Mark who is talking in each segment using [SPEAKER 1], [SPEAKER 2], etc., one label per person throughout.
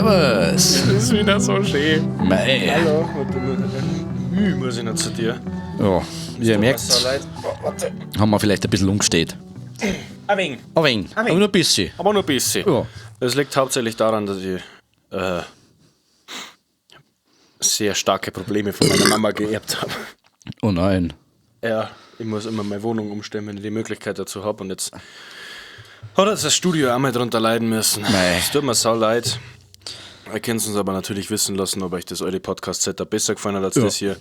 [SPEAKER 1] Servus.
[SPEAKER 2] Das ist wieder so schön.
[SPEAKER 1] Mei.
[SPEAKER 2] Hallo, warte mal. Müh muss ich noch zu dir.
[SPEAKER 1] Ja, wie ihr merkt,
[SPEAKER 2] So leid. Oh, warte.
[SPEAKER 1] haben wir vielleicht ein bisschen umgestellt.
[SPEAKER 2] Ein wenig.
[SPEAKER 1] Ein wenig,
[SPEAKER 2] Ein wenig.
[SPEAKER 1] aber nur ein bisschen.
[SPEAKER 2] Aber nur ein bisschen.
[SPEAKER 1] Ja.
[SPEAKER 2] Das liegt hauptsächlich daran, dass ich sehr starke Probleme von meiner Mama geerbt habe.
[SPEAKER 1] Oh nein.
[SPEAKER 2] Ja, ich muss immer meine Wohnung umstellen, wenn ich die Möglichkeit dazu habe. Und jetzt hat jetzt das Studio auch mal drunter leiden müssen.
[SPEAKER 1] Mei.
[SPEAKER 2] Es tut mir sau leid. Ihr könnt uns aber natürlich wissen lassen, ob euch das alte Podcast-Setup besser gefallen hat als
[SPEAKER 1] Ja.
[SPEAKER 2] das hier.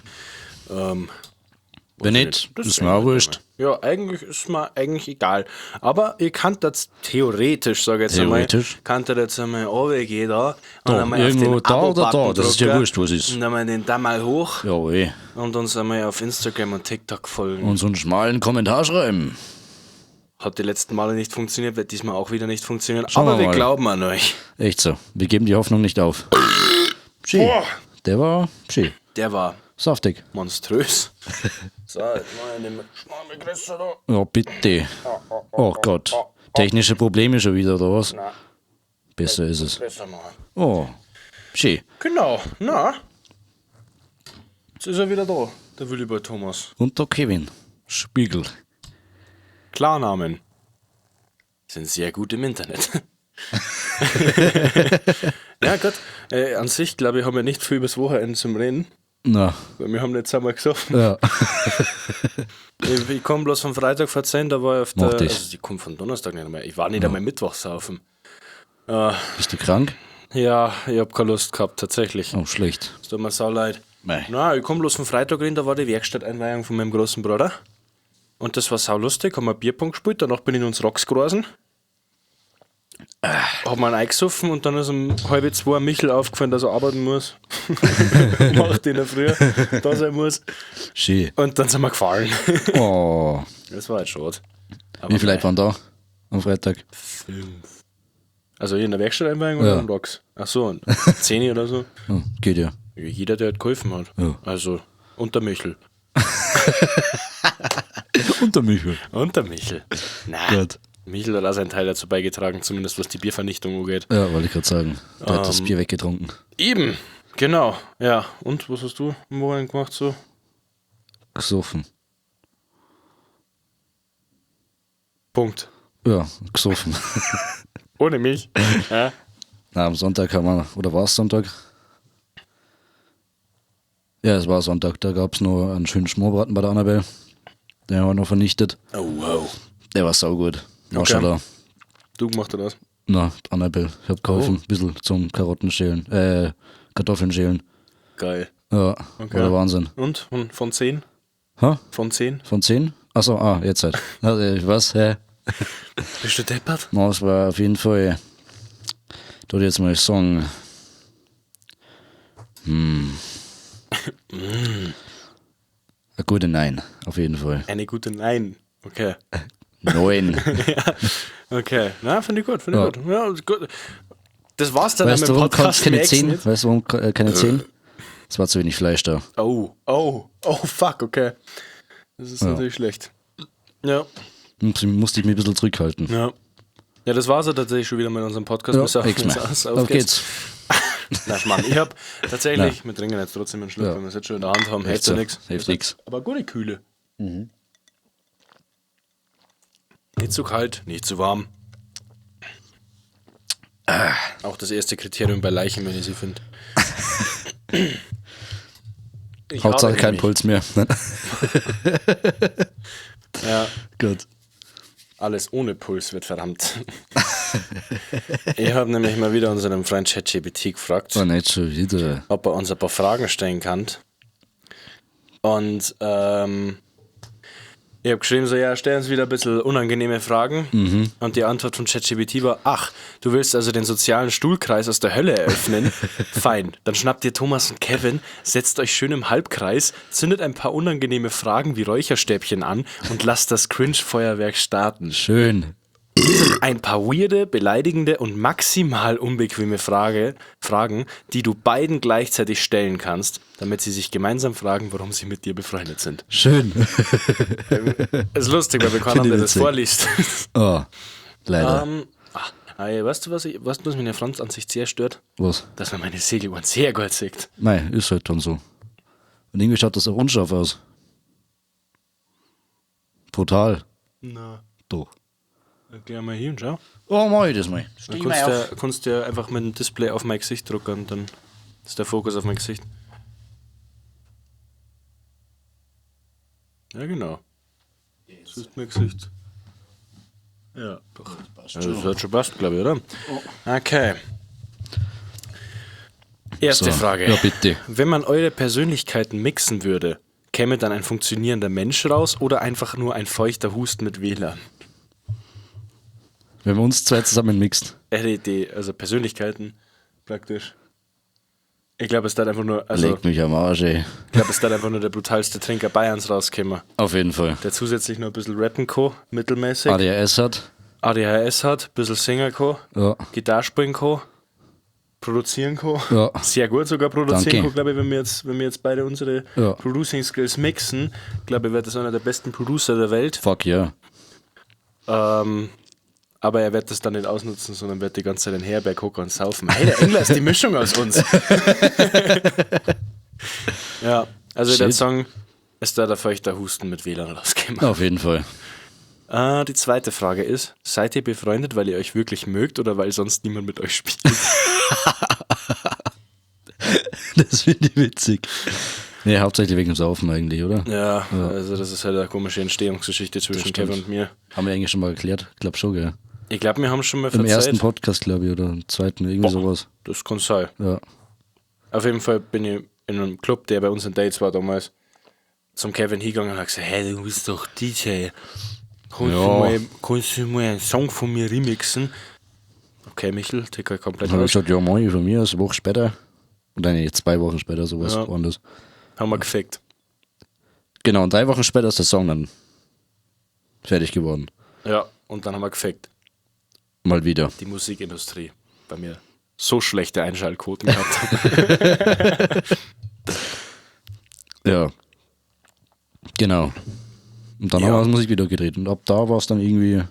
[SPEAKER 1] Wenn nicht,
[SPEAKER 2] Das
[SPEAKER 1] ist mir auch wurscht.
[SPEAKER 2] Ja, eigentlich ist mir eigentlich egal. Aber ihr könnt das theoretisch, sage ich jetzt
[SPEAKER 1] Theoretisch?
[SPEAKER 2] einmal, könnt ihr jetzt einmal runtergehen da und
[SPEAKER 1] Da,
[SPEAKER 2] einmal auf
[SPEAKER 1] irgendwo
[SPEAKER 2] den
[SPEAKER 1] da oder da,
[SPEAKER 2] Abo-Button
[SPEAKER 1] das ist ja
[SPEAKER 2] drücken
[SPEAKER 1] wurscht, was ist.
[SPEAKER 2] Und einmal den Daumen hoch
[SPEAKER 1] Ja, eh.
[SPEAKER 2] und uns einmal auf Instagram und TikTok folgen.
[SPEAKER 1] Und so einen schmalen Kommentar schreiben.
[SPEAKER 2] Hat die letzten Male nicht funktioniert, wird diesmal auch wieder nicht funktionieren.
[SPEAKER 1] Schauen
[SPEAKER 2] Aber
[SPEAKER 1] wir
[SPEAKER 2] wir
[SPEAKER 1] mal.
[SPEAKER 2] glauben an euch.
[SPEAKER 1] Echt so. Wir geben die Hoffnung nicht auf. Schön.
[SPEAKER 2] Boah.
[SPEAKER 1] Der war schön.
[SPEAKER 2] Der war
[SPEAKER 1] Saftig.
[SPEAKER 2] monströs. So, jetzt mach ich den Schmarrn größer da.
[SPEAKER 1] Ja, bitte. Oh Gott. Technische Probleme schon wieder, oder was?
[SPEAKER 2] Na.
[SPEAKER 1] Besser ist es.
[SPEAKER 2] Besser machen.
[SPEAKER 1] Oh. Schön.
[SPEAKER 2] Genau, na. Jetzt ist er wieder da, der Willibald Thomas.
[SPEAKER 1] Und der Kevin. Spiegel.
[SPEAKER 2] Klarnamen. Sind sehr gut im Internet. Ja, gut. An sich, glaube ich, haben wir nicht viel übers Wochenende zum Reden.
[SPEAKER 1] Na.
[SPEAKER 2] Weil wir haben jetzt einmal gesoffen.
[SPEAKER 1] Ja.
[SPEAKER 2] Ich komme bloß vom Freitag vor 10, da war ich auf der.
[SPEAKER 1] Mach das.
[SPEAKER 2] Also ich komme von Donnerstag nicht einmal. Ich war nicht einmal Mittwoch saufen.
[SPEAKER 1] Bist du krank?
[SPEAKER 2] Ja, ich hab keine Lust gehabt, tatsächlich.
[SPEAKER 1] Oh, schlecht.
[SPEAKER 2] Es tut mir sau leid.
[SPEAKER 1] Mei.
[SPEAKER 2] Na, ich komme bloß vom Freitag rein, da war die Werkstatteinweihung von meinem großen Bruder. Und das war sau lustig, haben wir Bierpong gespielt, danach bin ich in uns Rocks gereisen. Hab mir einen eingesoffen und dann ist um 1:30 Michel aufgefallen, dass er arbeiten muss. Um 8 in der Früh da sein muss.
[SPEAKER 1] Schön.
[SPEAKER 2] Und dann sind wir gefahren.
[SPEAKER 1] Oh.
[SPEAKER 2] Das war halt schade. Aber
[SPEAKER 1] Wie viele Leute waren da am Freitag?
[SPEAKER 2] Fünf. Also hier in der Werkstatteinweihung oder
[SPEAKER 1] Ja.
[SPEAKER 2] im Rocks? Ach so, und 10 oder so.
[SPEAKER 1] Oh, geht ja.
[SPEAKER 2] Jeder, der halt geholfen hat.
[SPEAKER 1] Ja.
[SPEAKER 2] Also, und der Michel.
[SPEAKER 1] Und der Michel.
[SPEAKER 2] Und der Michel. Na,
[SPEAKER 1] Gut.
[SPEAKER 2] Michel hat auch seinen Teil dazu beigetragen, zumindest was die Biervernichtung angeht.
[SPEAKER 1] Ja, wollte ich gerade sagen. Der hat das Bier weggetrunken.
[SPEAKER 2] Eben, genau. Ja, und was hast du am Wochenende gemacht so?
[SPEAKER 1] Gesoffen.
[SPEAKER 2] Punkt.
[SPEAKER 1] Ja, gesoffen.
[SPEAKER 2] Ohne mich. Ja.
[SPEAKER 1] Na, am Sonntag haben wir, oder war es Sonntag? Ja, es war Sonntag. Da gab es noch einen schönen Schmorbraten bei der Annabelle. Den haben wir noch vernichtet.
[SPEAKER 2] Oh, wow.
[SPEAKER 1] Der war saugut. War
[SPEAKER 2] Okay.
[SPEAKER 1] schon da.
[SPEAKER 2] Du gemacht oder was?
[SPEAKER 1] Na, Annabelle, ich hab geholfen. Ein bisschen zum Karotten schälen, Kartoffeln schälen.
[SPEAKER 2] Geil.
[SPEAKER 1] Ja,
[SPEAKER 2] Okay.
[SPEAKER 1] war der Wahnsinn.
[SPEAKER 2] Und? Von 10?
[SPEAKER 1] Ha?
[SPEAKER 2] Von 10?
[SPEAKER 1] Von 10? Achso, ah, jetzt halt. Also, was? Hä?
[SPEAKER 2] Bist du deppert?
[SPEAKER 1] Na, es war auf jeden Fall, da würde ich jetzt mal sagen, eine gute Nein, auf jeden Fall.
[SPEAKER 2] Eine gute Nein. Okay.
[SPEAKER 1] 9.
[SPEAKER 2] Okay. Na, finde ich gut, finde
[SPEAKER 1] Ja.
[SPEAKER 2] ich gut. Ja, ist gut. Das war's dann
[SPEAKER 1] Weißt
[SPEAKER 2] mit
[SPEAKER 1] du,
[SPEAKER 2] dem
[SPEAKER 1] warum
[SPEAKER 2] Podcast.
[SPEAKER 1] keine
[SPEAKER 2] Merk's
[SPEAKER 1] 10?
[SPEAKER 2] nicht.
[SPEAKER 1] Weißt du, warum keine 10? Es war zu wenig Fleisch da.
[SPEAKER 2] Oh, oh, oh, fuck, okay. Das ist natürlich schlecht. Ja.
[SPEAKER 1] Musste ich mich ein bisschen zurückhalten.
[SPEAKER 2] Ja. Ja, das war's ja tatsächlich schon wieder mit unserem Podcast.
[SPEAKER 1] Ja,
[SPEAKER 2] Wir saufen
[SPEAKER 1] nix
[SPEAKER 2] jetzt
[SPEAKER 1] mehr.
[SPEAKER 2] aus.
[SPEAKER 1] Auf geht's.
[SPEAKER 2] Na, Schmarrn. Ich hab tatsächlich, wir trinken jetzt trotzdem einen Schluck,
[SPEAKER 1] Ja.
[SPEAKER 2] wenn wir es jetzt schon in der Hand haben,
[SPEAKER 1] Echt
[SPEAKER 2] hilft ja
[SPEAKER 1] so.
[SPEAKER 2] nichts.
[SPEAKER 1] Hilft nix.
[SPEAKER 2] Aber gute Kühle. Nicht zu kalt, nicht zu warm. Auch das erste Kriterium bei Leichen, wenn ich sie finde. Ich
[SPEAKER 1] Hauptsache
[SPEAKER 2] habe
[SPEAKER 1] kein
[SPEAKER 2] nämlich-
[SPEAKER 1] Puls mehr.
[SPEAKER 2] Ja,
[SPEAKER 1] Gut.
[SPEAKER 2] alles ohne Puls wird verrammt. Ich habe nämlich mal wieder unseren Freund ChatGPT gefragt,
[SPEAKER 1] Oh, nicht schon wieder.
[SPEAKER 2] ob er uns ein paar Fragen stellen kann. Und ich habe geschrieben, so, ja, stell uns wieder ein bisschen unangenehme Fragen. Und die Antwort von ChatGPT war, ach, du willst also den sozialen Stuhlkreis aus der Hölle eröffnen? Fein, dann schnappt ihr Thomas und Kevin, setzt euch schön im Halbkreis, zündet ein paar unangenehme Fragen wie Räucherstäbchen an und lasst das Cringe-Feuerwerk starten.
[SPEAKER 1] Schön.
[SPEAKER 2] Ein paar weirde, beleidigende und maximal unbequeme Fragen, die du beiden gleichzeitig stellen kannst, damit sie sich gemeinsam fragen, warum sie mit dir befreundet sind.
[SPEAKER 1] Schön.
[SPEAKER 2] Ist lustig, weil wir keinen haben,
[SPEAKER 1] Finde
[SPEAKER 2] der
[SPEAKER 1] ich
[SPEAKER 2] das
[SPEAKER 1] witzig.
[SPEAKER 2] vorliest.
[SPEAKER 1] Oh, leider.
[SPEAKER 2] Ey, weißt du, was mich in der Frontansicht sehr stört?
[SPEAKER 1] Was?
[SPEAKER 2] Dass man meine Segeluhren sehr gut sieht.
[SPEAKER 1] Nein, ist halt dann so. Und irgendwie schaut das auch unscharf aus. Brutal.
[SPEAKER 2] Na.
[SPEAKER 1] Doch.
[SPEAKER 2] Erklär mal hier und schau.
[SPEAKER 1] Oh, mach ich das mal.
[SPEAKER 2] Dann kannst du ja einfach mit dem Display auf mein Gesicht drucken und dann ist der Fokus auf mein Gesicht. Ja, genau. Das ist mein Gesicht. Ja, doch.
[SPEAKER 1] Passt
[SPEAKER 2] Also, das hat schon passt, glaube ich, oder? Okay. Erste
[SPEAKER 1] So.
[SPEAKER 2] Frage.
[SPEAKER 1] Ja, bitte.
[SPEAKER 2] Wenn man eure Persönlichkeiten mixen würde, käme dann ein funktionierender Mensch raus oder einfach nur ein feuchter Husten mit WLAN?
[SPEAKER 1] Wenn wir uns zwei zusammen mixt.
[SPEAKER 2] LED, also Persönlichkeiten praktisch. Ich glaube, es da einfach nur, also,
[SPEAKER 1] Leg mich am Arsch, ey.
[SPEAKER 2] ich glaube, es da einfach nur der brutalste Trinker Bayerns rausgekommen.
[SPEAKER 1] Auf jeden Fall.
[SPEAKER 2] Der zusätzlich noch ein bisschen rappen kann, mittelmäßig.
[SPEAKER 1] ADHS hat.
[SPEAKER 2] ADHS hat, ein bisschen singen kann,
[SPEAKER 1] Ja.
[SPEAKER 2] Gitarre spielen kann, produzieren kann.
[SPEAKER 1] Ja.
[SPEAKER 2] Sehr gut sogar produzieren
[SPEAKER 1] Danke.
[SPEAKER 2] kann, glaube ich, wenn wir jetzt beide unsere
[SPEAKER 1] Ja.
[SPEAKER 2] Producing Skills mixen, glaube ich, wird das einer der besten Producer der Welt.
[SPEAKER 1] Fuck yeah.
[SPEAKER 2] Aber er wird das dann nicht ausnutzen, sondern wird die ganze Zeit in Herberg hocken und saufen. Hey, der Engler ist die Mischung aus uns. Ja, also ich würde
[SPEAKER 1] Shit.
[SPEAKER 2] sagen, ist da der feuchte Husten mit WLAN rausgekommen.
[SPEAKER 1] Auf jeden Fall.
[SPEAKER 2] Die zweite Frage ist, seid ihr befreundet, weil ihr euch wirklich mögt oder weil sonst niemand mit euch spielt?
[SPEAKER 1] Das finde ich witzig. Nee, hauptsächlich wegen dem Saufen eigentlich, oder?
[SPEAKER 2] Ja, also das ist halt eine komische Entstehungsgeschichte zwischen
[SPEAKER 1] stimmt.
[SPEAKER 2] Kevin und mir.
[SPEAKER 1] Haben wir eigentlich schon mal erklärt? Ich glaube schon, gell?
[SPEAKER 2] Ich glaube, wir haben schon mal
[SPEAKER 1] Im
[SPEAKER 2] verzeiht.
[SPEAKER 1] ersten Podcast, glaube ich, oder im zweiten, irgendwie sowas.
[SPEAKER 2] Das kann sein.
[SPEAKER 1] Ja.
[SPEAKER 2] Auf jeden Fall bin ich in einem Club, der bei uns in Dates war damals, zum Kevin hingegangen und hab gesagt, hey, du bist doch DJ. Kannst,
[SPEAKER 1] Ja.
[SPEAKER 2] du mal einen Song von mir remixen? Okay, Michel, Ticker komplett
[SPEAKER 1] Dann habe ich
[SPEAKER 2] raus.
[SPEAKER 1] gesagt, ja, moin, von mir aus, eine Woche später. Oder nee, 2 Wochen später, sowas
[SPEAKER 2] Ja.
[SPEAKER 1] waren das.
[SPEAKER 2] Haben wir gefickt.
[SPEAKER 1] Genau, und 3 Wochen später ist der Song dann fertig geworden.
[SPEAKER 2] Ja, und dann haben wir gefickt.
[SPEAKER 1] Mal wieder.
[SPEAKER 2] Die Musikindustrie bei mir so schlechte Einschaltquoten gehabt.
[SPEAKER 1] Ja. Genau. Und dann
[SPEAKER 2] Ja.
[SPEAKER 1] haben wir das Musikvideo gedreht. Und ab da war es dann irgendwie,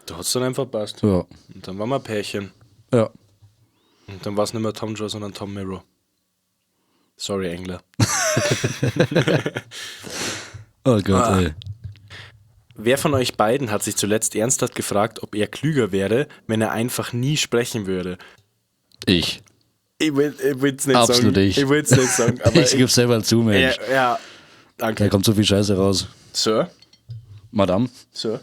[SPEAKER 2] Da hat's dann einfach passt.
[SPEAKER 1] ja.
[SPEAKER 2] Und dann waren wir ein Pärchen.
[SPEAKER 1] Ja.
[SPEAKER 2] Und dann war es nicht mehr Tom Joe, sondern Tom Miro. Sorry, Engler.
[SPEAKER 1] Oh Gott, ey.
[SPEAKER 2] Wer von euch beiden hat sich zuletzt ernsthaft gefragt, ob er klüger wäre, wenn er einfach nie sprechen würde?
[SPEAKER 1] Ich.
[SPEAKER 2] Ich will's nicht
[SPEAKER 1] Absolut
[SPEAKER 2] sagen.
[SPEAKER 1] ich.
[SPEAKER 2] Ich will's nicht sagen, aber
[SPEAKER 1] ich gebe selber zu, Mensch.
[SPEAKER 2] ja, ja, danke.
[SPEAKER 1] Da kommt so viel Scheiße raus.
[SPEAKER 2] Sir?
[SPEAKER 1] Madame,
[SPEAKER 2] Sir?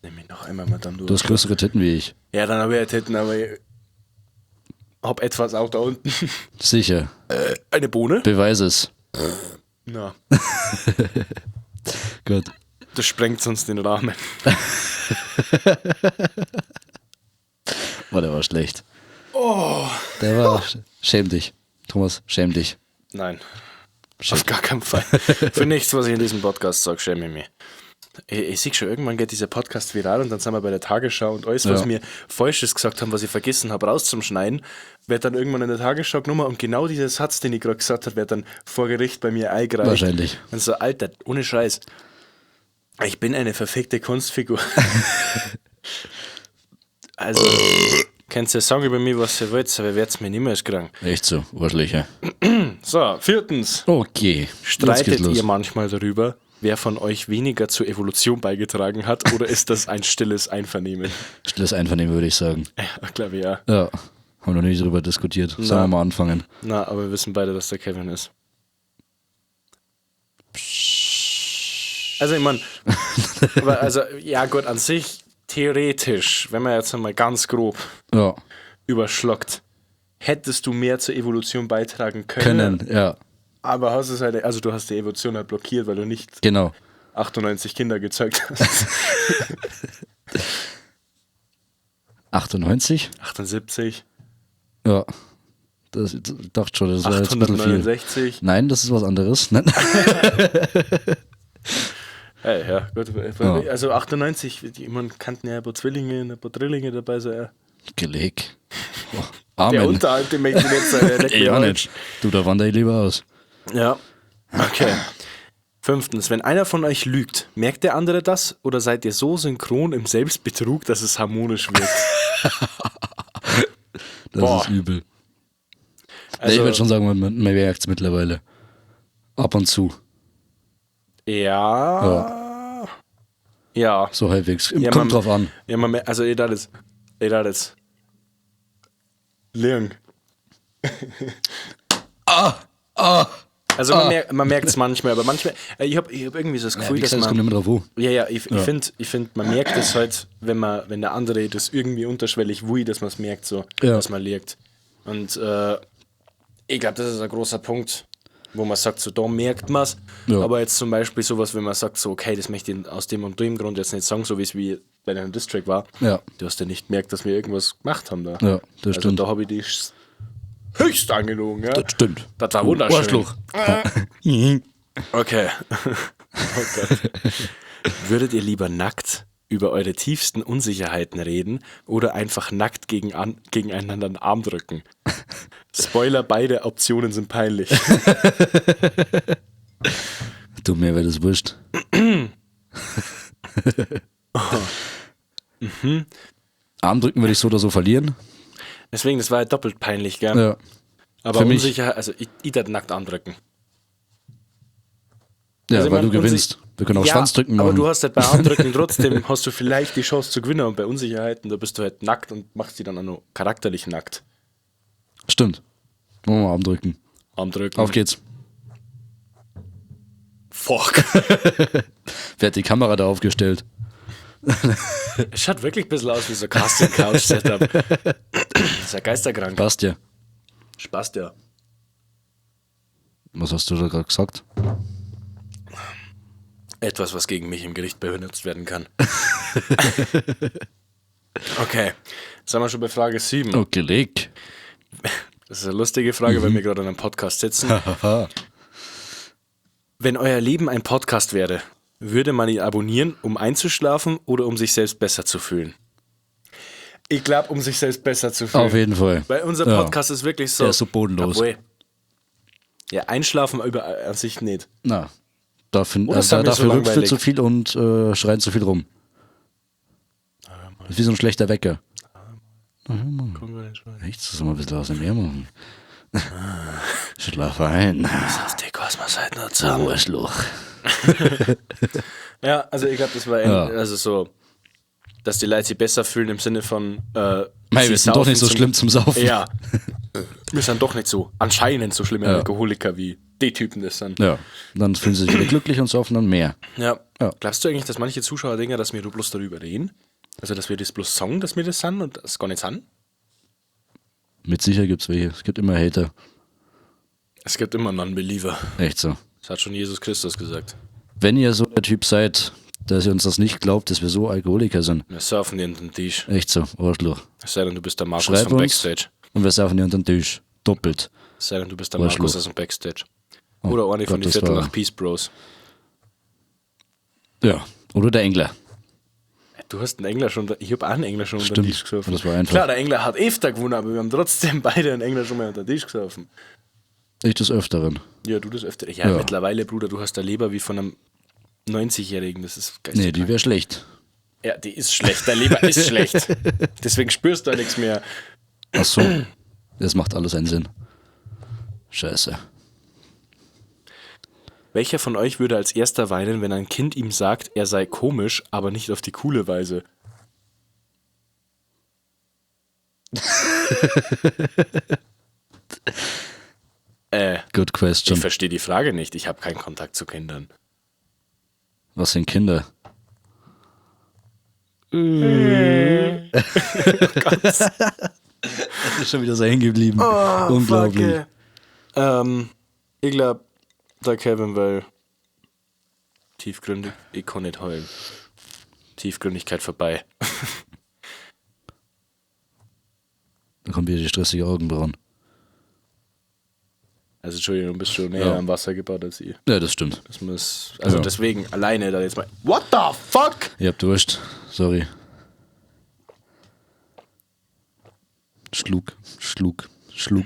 [SPEAKER 2] Nimm mich noch einmal, Madame, du.
[SPEAKER 1] du hast größere Titten wie ich.
[SPEAKER 2] Ja, dann habe ich ja Titten, aber ich hab etwas auch da unten.
[SPEAKER 1] Sicher.
[SPEAKER 2] Eine Bohne?
[SPEAKER 1] Beweis es.
[SPEAKER 2] Na,
[SPEAKER 1] Gut.
[SPEAKER 2] das sprengt sonst den Rahmen.
[SPEAKER 1] Oh, der war schlecht. Oh. Der war. Schäm dich. Thomas, schäm dich.
[SPEAKER 2] Nein. Auf gar keinen Fall. Für nichts, was ich in diesem Podcast sage, schäme ich mich. Ich sehe schon, irgendwann geht dieser Podcast viral und dann sind wir bei der Tagesschau und alles, was
[SPEAKER 1] Ja.
[SPEAKER 2] mir Falsches gesagt haben, was ich vergessen habe, rauszuschneiden, wird dann irgendwann in der Tagesschau genommen und genau dieser Satz, den ich gerade gesagt habe, wird dann vor Gericht bei mir eingereicht.
[SPEAKER 1] Wahrscheinlich.
[SPEAKER 2] Und so, Alter, ohne Scheiß. Ich bin eine verfickte Kunstfigur. Also, könnt ihr sagen über mich, was ihr wollt, aber ihr werdet's mir niemals kriegen.
[SPEAKER 1] Echt so, Arschlöcher.
[SPEAKER 2] So, viertens.
[SPEAKER 1] Okay. Jetzt
[SPEAKER 2] Streitet
[SPEAKER 1] geht's los.
[SPEAKER 2] ihr manchmal darüber, wer von euch weniger zur Evolution beigetragen hat, oder ist das ein stilles Einvernehmen?
[SPEAKER 1] Stilles Einvernehmen, würde ich sagen.
[SPEAKER 2] Ja, glaube ich, ja.
[SPEAKER 1] Ja. Haben wir noch nicht drüber diskutiert. Sollen wir mal anfangen?
[SPEAKER 2] Na, aber wir wissen beide, dass der Kevin ist. Also, ich meine, aber also, ja, gut, an sich, theoretisch, wenn man jetzt einmal ganz grob
[SPEAKER 1] Ja.
[SPEAKER 2] überschlockt, hättest du mehr zur Evolution beitragen können.
[SPEAKER 1] Können, ja.
[SPEAKER 2] Aber hast es halt, also du hast die Evolution halt blockiert, weil du nicht
[SPEAKER 1] Genau.
[SPEAKER 2] 98 Kinder gezeugt hast.
[SPEAKER 1] 98?
[SPEAKER 2] 78,
[SPEAKER 1] Ja. Das, ich dachte schon, das war jetzt ein bisschen viel.
[SPEAKER 2] 869.
[SPEAKER 1] Nein, das ist was anderes. Nein.
[SPEAKER 2] Hey, ja, gut.
[SPEAKER 1] Ja.
[SPEAKER 2] Also 98, ich meine, kannten ja ein paar Zwillinge und ein paar Drillinge dabei sein. Ja.
[SPEAKER 1] Geleg. Oh,
[SPEAKER 2] Der
[SPEAKER 1] Amen.
[SPEAKER 2] Unterhalt, den möchte ich nicht sein. Der leckt
[SPEAKER 1] Ich
[SPEAKER 2] mich
[SPEAKER 1] auch
[SPEAKER 2] am
[SPEAKER 1] nicht. Du, da wandere ich lieber aus.
[SPEAKER 2] Arsch. Ja. Okay. Fünftens, wenn einer von euch lügt, merkt der andere das oder seid ihr so synchron im Selbstbetrug, dass es harmonisch wirkt?
[SPEAKER 1] Das
[SPEAKER 2] Boah.
[SPEAKER 1] ist übel.
[SPEAKER 2] Also,
[SPEAKER 1] ich würde schon sagen, man merkt es mittlerweile. Ab und zu.
[SPEAKER 2] Ja. Ja.
[SPEAKER 1] So halbwegs.
[SPEAKER 2] Ja,
[SPEAKER 1] Kommt drauf an.
[SPEAKER 2] Ja, man, also ich das jetzt. Lirng.
[SPEAKER 1] Ah!
[SPEAKER 2] Also man merkt es manchmal, aber manchmal, ich habe ich hab irgendwie so das
[SPEAKER 1] Ja,
[SPEAKER 2] Gefühl,
[SPEAKER 1] wie
[SPEAKER 2] dass
[SPEAKER 1] gesagt, es
[SPEAKER 2] man.
[SPEAKER 1] kommt immer drauf an.
[SPEAKER 2] Ja, ja, ich find, man merkt es halt, wenn der andere das irgendwie unterschwellig wui, dass man es merkt, so,
[SPEAKER 1] Ja.
[SPEAKER 2] dass man liegt. Und ich glaube, das ist ein großer Punkt, wo man sagt, so, da merkt man es.
[SPEAKER 1] Ja.
[SPEAKER 2] Aber jetzt zum Beispiel sowas, wenn man sagt, so, okay, das möchte ich aus dem und dem Grund jetzt nicht sagen, so wie es wie bei deinem Distrack war.
[SPEAKER 1] Ja.
[SPEAKER 2] Du hast ja nicht gemerkt, dass wir irgendwas gemacht haben da.
[SPEAKER 1] Ja, das
[SPEAKER 2] also
[SPEAKER 1] stimmt.
[SPEAKER 2] Da habe ich dich höchst angelogen, ja.
[SPEAKER 1] Das stimmt.
[SPEAKER 2] Das war wunderschön.
[SPEAKER 1] Arschloch.
[SPEAKER 2] Okay. Oh Gott. Würdet ihr lieber nackt über eure tiefsten Unsicherheiten reden oder einfach nackt gegeneinander einen Arm drücken? Spoiler, beide Optionen sind peinlich.
[SPEAKER 1] Du, mir wäre das wurscht.
[SPEAKER 2] Mhm.
[SPEAKER 1] Arm drücken würde ich so oder so verlieren.
[SPEAKER 2] Deswegen, das war ja doppelt peinlich, gell?
[SPEAKER 1] Ja.
[SPEAKER 2] Aber
[SPEAKER 1] für mich.
[SPEAKER 2] Unsicherheit, also ich darf nackt andrücken.
[SPEAKER 1] Ja,
[SPEAKER 2] Also ich
[SPEAKER 1] weil
[SPEAKER 2] mein,
[SPEAKER 1] du gewinnst. Wir können auch
[SPEAKER 2] Ja,
[SPEAKER 1] Schwanzdrücken machen.
[SPEAKER 2] Aber du hast halt bei Armdrücken trotzdem, hast du vielleicht die Chance zu gewinnen und bei Unsicherheiten, da bist du halt nackt und machst die dann auch noch charakterlich nackt.
[SPEAKER 1] Stimmt. Wollen wir mal Arm drücken.
[SPEAKER 2] Armdrücken.
[SPEAKER 1] Auf geht's.
[SPEAKER 2] Fuck.
[SPEAKER 1] Wer hat die Kamera da aufgestellt?
[SPEAKER 2] Es schaut wirklich ein bisschen aus wie so Casting Couch Setup. Das ist ja geisterkrank.
[SPEAKER 1] Passt ja.
[SPEAKER 2] Spaß ja.
[SPEAKER 1] Was hast du da gerade gesagt?
[SPEAKER 2] Etwas, was gegen mich im Gericht benutzt werden kann. Okay. Jetzt sind wir schon bei Frage 7.
[SPEAKER 1] Okay, leg.
[SPEAKER 2] Das ist eine lustige Frage, weil wir gerade in einem Podcast sitzen. Wenn euer Leben ein Podcast wäre, würde man ihn abonnieren, um einzuschlafen oder um sich selbst besser zu fühlen? Ich glaube, um sich selbst besser zu fühlen.
[SPEAKER 1] Auf jeden Fall.
[SPEAKER 2] Weil unser
[SPEAKER 1] Ja.
[SPEAKER 2] Podcast ist wirklich so.
[SPEAKER 1] Der ist so bodenlos.
[SPEAKER 2] Obwohl, ja, einschlafen über an sich nicht.
[SPEAKER 1] Na, dafür,
[SPEAKER 2] Oder sind wir so
[SPEAKER 1] dafür rümpft wir
[SPEAKER 2] langweilig?
[SPEAKER 1] zu viel und schreien zu viel rum. Das ist wie so ein schlechter Wecker. Echt, das soll mal ein bisschen aus dem Meer machen. Schlaf ein.
[SPEAKER 2] Das ist die Kosmos halt nur zusammen.
[SPEAKER 1] Arschloch.
[SPEAKER 2] Ja, also ich glaube, das war
[SPEAKER 1] Ja.
[SPEAKER 2] also so, dass die Leute sich besser fühlen im Sinne von.
[SPEAKER 1] Mei,
[SPEAKER 2] sie
[SPEAKER 1] wir sind doch nicht so
[SPEAKER 2] saufen
[SPEAKER 1] schlimm zum Saufen.
[SPEAKER 2] Ja. Wir sind doch nicht so anscheinend so schlimme
[SPEAKER 1] Ja.
[SPEAKER 2] Alkoholiker wie die Typen das sind.
[SPEAKER 1] Ja. Dann fühlen sie sich wieder glücklich und saufen dann mehr.
[SPEAKER 2] Ja.
[SPEAKER 1] Ja.
[SPEAKER 2] Glaubst du eigentlich, dass manche Zuschauer denken, dass wir nur bloß darüber reden? Also, dass wir das bloß sagen, dass wir das sind und das gar nicht sind?
[SPEAKER 1] Mit sicher gibt's welche. Es gibt immer Hater.
[SPEAKER 2] Es gibt immer Non-Believer.
[SPEAKER 1] Echt so.
[SPEAKER 2] Das hat schon Jesus Christus gesagt.
[SPEAKER 1] Wenn ihr so der Typ seid, dass ihr uns das nicht glaubt, dass wir so Alkoholiker sind.
[SPEAKER 2] Wir surfen dir unter den Tisch.
[SPEAKER 1] Echt so, Arschloch.
[SPEAKER 2] Es sei denn, du bist der Markus
[SPEAKER 1] Schreib
[SPEAKER 2] vom
[SPEAKER 1] uns
[SPEAKER 2] Backstage.
[SPEAKER 1] und wir saufen dir unter den Tisch. Doppelt.
[SPEAKER 2] Es sei denn, du bist der
[SPEAKER 1] Arschloch.
[SPEAKER 2] Markus aus dem Backstage. Oder eine von
[SPEAKER 1] Gott,
[SPEAKER 2] den
[SPEAKER 1] das
[SPEAKER 2] Viertel
[SPEAKER 1] war-
[SPEAKER 2] nach Peace Bros.
[SPEAKER 1] Ja. Oder der Engler.
[SPEAKER 2] Du hast einen Engler schon, ich habe auch einen Engler schon unter den
[SPEAKER 1] Stimmt.
[SPEAKER 2] Tisch gesoffen.
[SPEAKER 1] Das war einfach.
[SPEAKER 2] Klar, der Engler hat öfter gewonnen, aber wir haben trotzdem beide einen Engler schon mal unter den Tisch gesoffen.
[SPEAKER 1] Ich des Öfteren.
[SPEAKER 2] Ja, du das öfter. Ja,
[SPEAKER 1] Ja.
[SPEAKER 2] mittlerweile, Bruder, du hast eine Leber wie von einem 90-Jährigen. Das ist
[SPEAKER 1] Nee, die wäre schlecht.
[SPEAKER 2] Ja, die ist schlecht. Deine Leber ist schlecht. Deswegen spürst du da nichts mehr.
[SPEAKER 1] Ach so. Das macht alles einen Sinn. Scheiße.
[SPEAKER 2] Welcher von euch würde als erster weinen, wenn ein Kind ihm sagt, er sei komisch, aber nicht auf die coole Weise?
[SPEAKER 1] Good
[SPEAKER 2] Ich
[SPEAKER 1] question.
[SPEAKER 2] verstehe die Frage nicht. Ich habe keinen Kontakt zu Kindern.
[SPEAKER 1] Was sind Kinder? Das ist schon wieder so hängen geblieben. Unglaublich.
[SPEAKER 2] Ich glaube, der Kevin, weil tiefgründig, ich kann nicht heulen. Tiefgründigkeit vorbei.
[SPEAKER 1] Da kommt wieder die stressige Augenbrauen.
[SPEAKER 2] Also Entschuldigung, du bist schon näher
[SPEAKER 1] Ja.
[SPEAKER 2] am Wasser gebaut als ich.
[SPEAKER 1] Ja, das stimmt.
[SPEAKER 2] Das muss, also
[SPEAKER 1] Ja.
[SPEAKER 2] deswegen alleine da jetzt mal. What the fuck?
[SPEAKER 1] Ich hab Durst. Sorry. Schlug, Schlug, Schlug.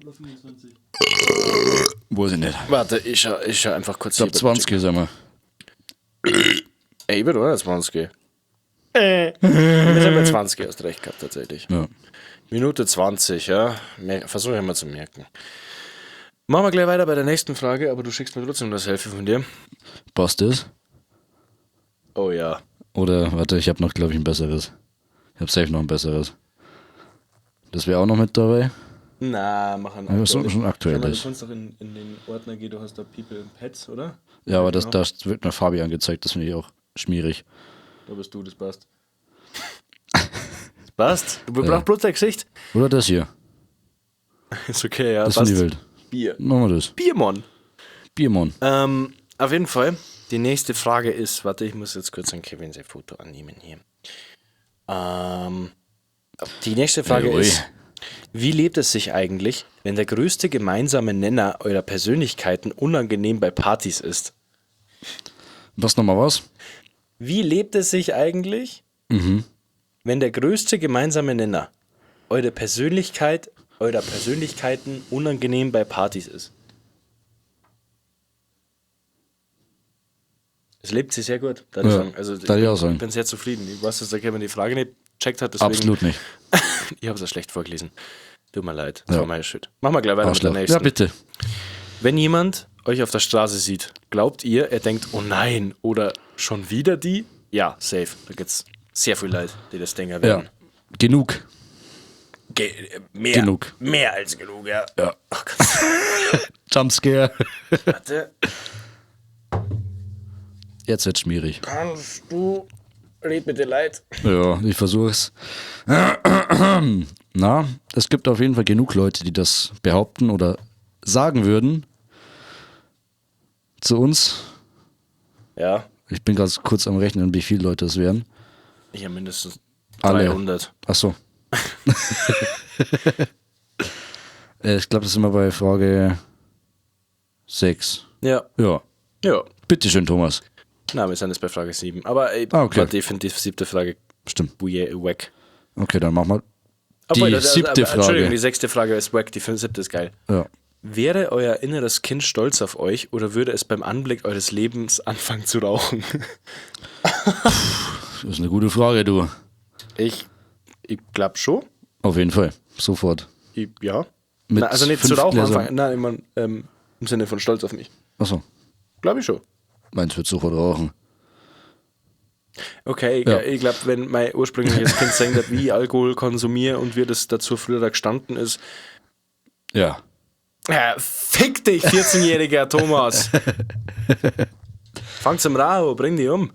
[SPEAKER 2] Oder 25?
[SPEAKER 1] Weiß ich nicht.
[SPEAKER 2] Warte, ich schau einfach kurz
[SPEAKER 1] Ich glaube 20 sind wir.
[SPEAKER 2] Ey, ich bin auch 20. Wir sind bei 20, hast recht gehabt, tatsächlich.
[SPEAKER 1] Ja.
[SPEAKER 2] Minute 20, ja. Versuche ich mal zu merken. Machen wir gleich weiter bei der nächsten Frage, aber du schickst mir trotzdem das Selfie von dir.
[SPEAKER 1] Passt das?
[SPEAKER 2] Oh ja.
[SPEAKER 1] Oder, warte, ich habe noch, glaube ich, ein besseres. Ich habe safe noch ein besseres. Das wäre auch noch mit dabei.
[SPEAKER 2] Na, mach ein
[SPEAKER 1] Ja, so- schon aktuelles.
[SPEAKER 2] Schau mal, du kannst doch in den Ordner gehen, du hast da People and Pets, oder?
[SPEAKER 1] Ja, aber das wird mir Fabi angezeigt, das finde ich auch schmierig.
[SPEAKER 2] Da bist du, das passt. Das passt. Du brauchst bloß dein Gesicht.
[SPEAKER 1] Oder das hier.
[SPEAKER 2] Ist okay, ja.
[SPEAKER 1] Das
[SPEAKER 2] passt.
[SPEAKER 1] finde ich wild.
[SPEAKER 2] Bier.
[SPEAKER 1] Machen wir das.
[SPEAKER 2] Biermann.
[SPEAKER 1] Biermann.
[SPEAKER 2] Auf jeden Fall, die nächste Frage ist, warte, ich muss jetzt kurz an Kevin sein Foto annehmen hier. Die nächste Frage
[SPEAKER 1] Ui.
[SPEAKER 2] ist, wie lebt es sich eigentlich, wenn der größte gemeinsame Nenner eurer Persönlichkeiten unangenehm bei Partys ist?
[SPEAKER 1] Was nochmal was?
[SPEAKER 2] Wie lebt es sich eigentlich, wenn der größte gemeinsame Nenner eure Persönlichkeit, eurer Persönlichkeiten unangenehm bei Partys ist? Es lebt sich sehr gut, darf ich
[SPEAKER 1] Ja,
[SPEAKER 2] sagen. Also,
[SPEAKER 1] darf ich auch sagen.
[SPEAKER 2] bin sehr zufrieden. Ich weiß, dass der Kevin die Frage nicht gecheckt hat, deswegen.
[SPEAKER 1] Absolut nicht.
[SPEAKER 2] Ich habe es ja schlecht vorgelesen. Tut mir leid. Das
[SPEAKER 1] Ja.
[SPEAKER 2] war meine Schuld. Machen wir gleich weiter mit der
[SPEAKER 1] Arschloch.
[SPEAKER 2] nächsten.
[SPEAKER 1] Ja, bitte.
[SPEAKER 2] Wenn jemand euch auf der Straße sieht, glaubt ihr, er denkt, oh nein, oder schon wieder die? Ja, safe. Da gibt's sehr viel Leid, die das Dinger
[SPEAKER 1] Ja.
[SPEAKER 2] werden.
[SPEAKER 1] Genug.
[SPEAKER 2] Mehr,
[SPEAKER 1] Genug.
[SPEAKER 2] Mehr als genug, ja.
[SPEAKER 1] Ja.
[SPEAKER 2] Oh Gott,
[SPEAKER 1] Jumpscare.
[SPEAKER 2] warte.
[SPEAKER 1] Jetzt wird's schmierig.
[SPEAKER 2] Kannst du. Red bitte leid.
[SPEAKER 1] Ja, ich versuch's. Na, es gibt auf jeden Fall genug Leute, die das behaupten oder sagen würden. Zu uns.
[SPEAKER 2] Ja,
[SPEAKER 1] Ich bin ganz kurz am Rechnen, wie viele Leute es wären.
[SPEAKER 2] ich habe mindestens
[SPEAKER 1] Alle.
[SPEAKER 2] 300.
[SPEAKER 1] Ach so. Ich glaube, das sind wir bei Frage 6.
[SPEAKER 2] Ja.
[SPEAKER 1] Ja.
[SPEAKER 2] Ja.
[SPEAKER 1] Bitteschön, Thomas.
[SPEAKER 2] Na, wir sind jetzt bei Frage 7. Aber ey,
[SPEAKER 1] Ah, okay.
[SPEAKER 2] war definitiv siebte Frage.
[SPEAKER 1] Stimmt.
[SPEAKER 2] Wack.
[SPEAKER 1] Okay, dann machen wir
[SPEAKER 2] Obwohl,
[SPEAKER 1] die siebte Frage.
[SPEAKER 2] Entschuldigung, die sechste Frage ist wack, die siebte ist geil.
[SPEAKER 1] Ja.
[SPEAKER 2] Wäre euer inneres Kind stolz auf euch oder würde es beim Anblick eures Lebens anfangen zu rauchen?
[SPEAKER 1] Das ist eine gute Frage, du.
[SPEAKER 2] Ich glaube schon.
[SPEAKER 1] Auf jeden Fall. Sofort.
[SPEAKER 2] Ich, ja.
[SPEAKER 1] Mit
[SPEAKER 2] Na, also nicht zu
[SPEAKER 1] fünf
[SPEAKER 2] rauchen
[SPEAKER 1] Gläsern.
[SPEAKER 2] anfangen. Nein, ich mein, im Sinne von stolz auf mich.
[SPEAKER 1] Achso.
[SPEAKER 2] Glaube ich schon.
[SPEAKER 1] Meins wird sofort rauchen.
[SPEAKER 2] Okay, ich,
[SPEAKER 1] Ja.
[SPEAKER 2] ich glaube, wenn mein ursprüngliches Kind sagen hat, wie ich Alkohol konsumiere und wie das dazu früher da gestanden ist.
[SPEAKER 1] Ja.
[SPEAKER 2] Ja, fick dich, 14-jähriger Thomas. Fang zum Rauchen, bring dich um.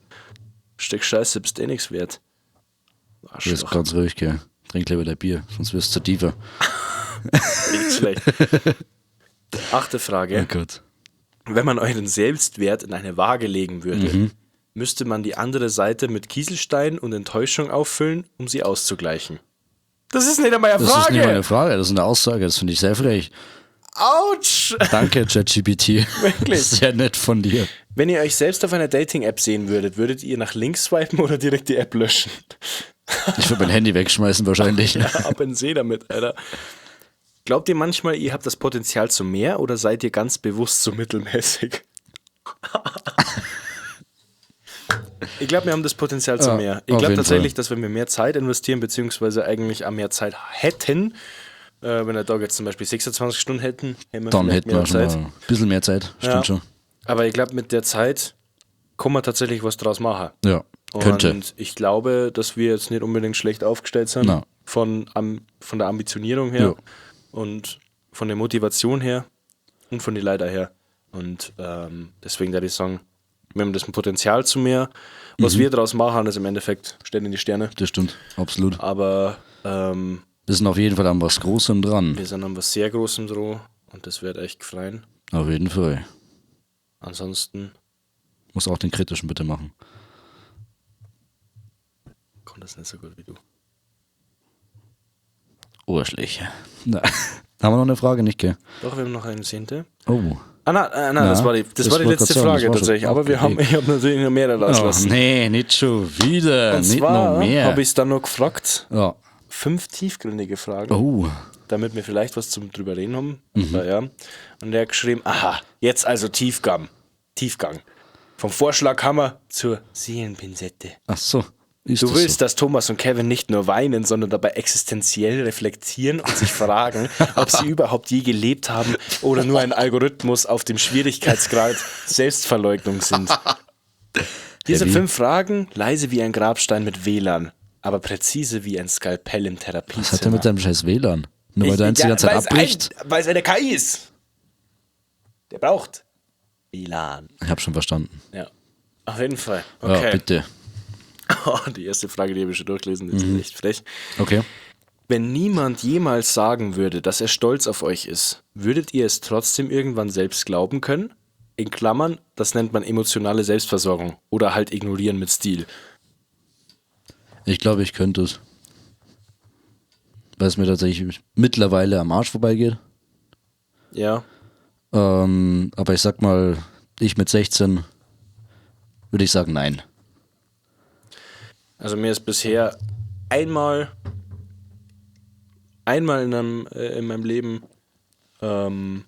[SPEAKER 2] Stück Scheiße, bist eh nichts wert.
[SPEAKER 1] Du bist
[SPEAKER 2] Arschloch.
[SPEAKER 1] ganz ruhig, gell. Trink lieber dein Bier, sonst wirst du zu tiefer.
[SPEAKER 2] Nicht schlecht. Achte Frage.
[SPEAKER 1] Oh Gott.
[SPEAKER 2] Wenn man euren Selbstwert in eine Waage legen würde, müsste man die andere Seite mit Kieselstein und Enttäuschung auffüllen, um sie auszugleichen. Das ist nicht einmal eine
[SPEAKER 1] Das
[SPEAKER 2] Frage.
[SPEAKER 1] ist nicht mal eine Frage, das ist eine Aussage. Das finde ich sehr frech.
[SPEAKER 2] Autsch!
[SPEAKER 1] Danke, ChatGPT.
[SPEAKER 2] Wirklich?
[SPEAKER 1] Sehr nett von dir.
[SPEAKER 2] Wenn ihr euch selbst auf einer Dating-App sehen würdet, würdet ihr nach links swipen oder direkt die App löschen?
[SPEAKER 1] Ich würde mein Handy wegschmeißen wahrscheinlich.
[SPEAKER 2] Ab in den See damit, Alter. Glaubt ihr manchmal, ihr habt das Potenzial zu mehr oder seid ihr ganz bewusst zu mittelmäßig? Ich glaube, wir haben das Potenzial zu
[SPEAKER 1] Ja,
[SPEAKER 2] mehr. Ich
[SPEAKER 1] auf
[SPEAKER 2] glaube
[SPEAKER 1] jeden
[SPEAKER 2] tatsächlich,
[SPEAKER 1] Fall.
[SPEAKER 2] dass wenn wir mehr Zeit investieren, beziehungsweise eigentlich auch mehr Zeit hätten, wenn der Tag jetzt zum Beispiel 26 Stunden hätten, hätten wir
[SPEAKER 1] Dann
[SPEAKER 2] vielleicht
[SPEAKER 1] hätten wir schon mal ein bisschen mehr Zeit. Stimmt
[SPEAKER 2] Ja.
[SPEAKER 1] schon.
[SPEAKER 2] Aber ich glaube, mit der Zeit kann man tatsächlich was draus machen.
[SPEAKER 1] Ja, könnte.
[SPEAKER 2] Und ich glaube, dass wir jetzt nicht unbedingt schlecht aufgestellt sind.
[SPEAKER 1] Na.
[SPEAKER 2] Von der Ambitionierung her
[SPEAKER 1] Ja.
[SPEAKER 2] und von der Motivation her und von den Leiter her. Und deswegen da ich sagen, wir haben das Potenzial zu mehr. Was
[SPEAKER 1] Mhm.
[SPEAKER 2] wir daraus machen, ist im Endeffekt steht in die Sterne.
[SPEAKER 1] Das stimmt, absolut.
[SPEAKER 2] Aber
[SPEAKER 1] Wir sind auf jeden Fall an was Großem dran.
[SPEAKER 2] wir sind an was sehr Großem dran und das wird echt gefreien.
[SPEAKER 1] Auf jeden Fall.
[SPEAKER 2] Ansonsten
[SPEAKER 1] Muss auch den kritischen bitte machen.
[SPEAKER 2] kommt das nicht so gut wie du.
[SPEAKER 1] Urschlich. Na, haben wir noch eine Frage, nicht, gell?
[SPEAKER 2] Doch, wir haben noch eine zehnte.
[SPEAKER 1] Oh.
[SPEAKER 2] Ah, nein, nein, das
[SPEAKER 1] Na,
[SPEAKER 2] war die, das
[SPEAKER 1] das
[SPEAKER 2] war die
[SPEAKER 1] wollte
[SPEAKER 2] letzte
[SPEAKER 1] grad sagen,
[SPEAKER 2] Frage
[SPEAKER 1] das war schon
[SPEAKER 2] tatsächlich. Aber wir haben, ich habe natürlich noch mehrere
[SPEAKER 1] Oh,
[SPEAKER 2] rauslassen.
[SPEAKER 1] nee, nicht schon wieder.
[SPEAKER 2] Und
[SPEAKER 1] nicht noch
[SPEAKER 2] zwar
[SPEAKER 1] mehr.
[SPEAKER 2] habe ich es dann noch gefragt,
[SPEAKER 1] ja.
[SPEAKER 2] 5 tiefgründige Fragen.
[SPEAKER 1] Oh.
[SPEAKER 2] damit wir vielleicht was zum drüber reden haben. Aber ja. Und er hat geschrieben, aha, jetzt also Tiefgang. Tiefgang. Vom Vorschlaghammer zur Seelenpinzette.
[SPEAKER 1] Ach so. Ist
[SPEAKER 2] Du
[SPEAKER 1] das
[SPEAKER 2] willst,
[SPEAKER 1] so?
[SPEAKER 2] dass Thomas und Kevin nicht nur weinen, sondern dabei existenziell reflektieren und sich fragen, ob sie überhaupt je gelebt haben oder nur ein Algorithmus auf dem Schwierigkeitsgrad Selbstverleugnung sind. Hier sind
[SPEAKER 1] Heavy.
[SPEAKER 2] 5 Fragen, leise wie ein Grabstein mit WLAN, aber präzise wie ein Skalpell im Therapiezimmer.
[SPEAKER 1] Was hat der mit deinem scheiß WLAN? Nur weil deins die ganze Zeit abbricht?
[SPEAKER 2] Weil es eine KI ist. Der braucht WLAN.
[SPEAKER 1] Ich hab schon verstanden.
[SPEAKER 2] Ja, auf jeden Fall.
[SPEAKER 1] Ja,
[SPEAKER 2] Okay.
[SPEAKER 1] bitte.
[SPEAKER 2] Oh, die erste Frage, die habe ich schon durchgelesen, die ist echt frech.
[SPEAKER 1] Okay.
[SPEAKER 2] Wenn niemand jemals sagen würde, dass er stolz auf euch ist, würdet ihr es trotzdem irgendwann selbst glauben können? In Klammern, das nennt man emotionale Selbstversorgung oder halt ignorieren mit Stil.
[SPEAKER 1] Ich glaube, ich könnte es. Weil es mir tatsächlich mittlerweile am Arsch vorbeigeht.
[SPEAKER 2] Ja.
[SPEAKER 1] Aber ich sag mal, ich mit 16 würde ich sagen, nein.
[SPEAKER 2] Also mir ist bisher einmal in meinem Leben von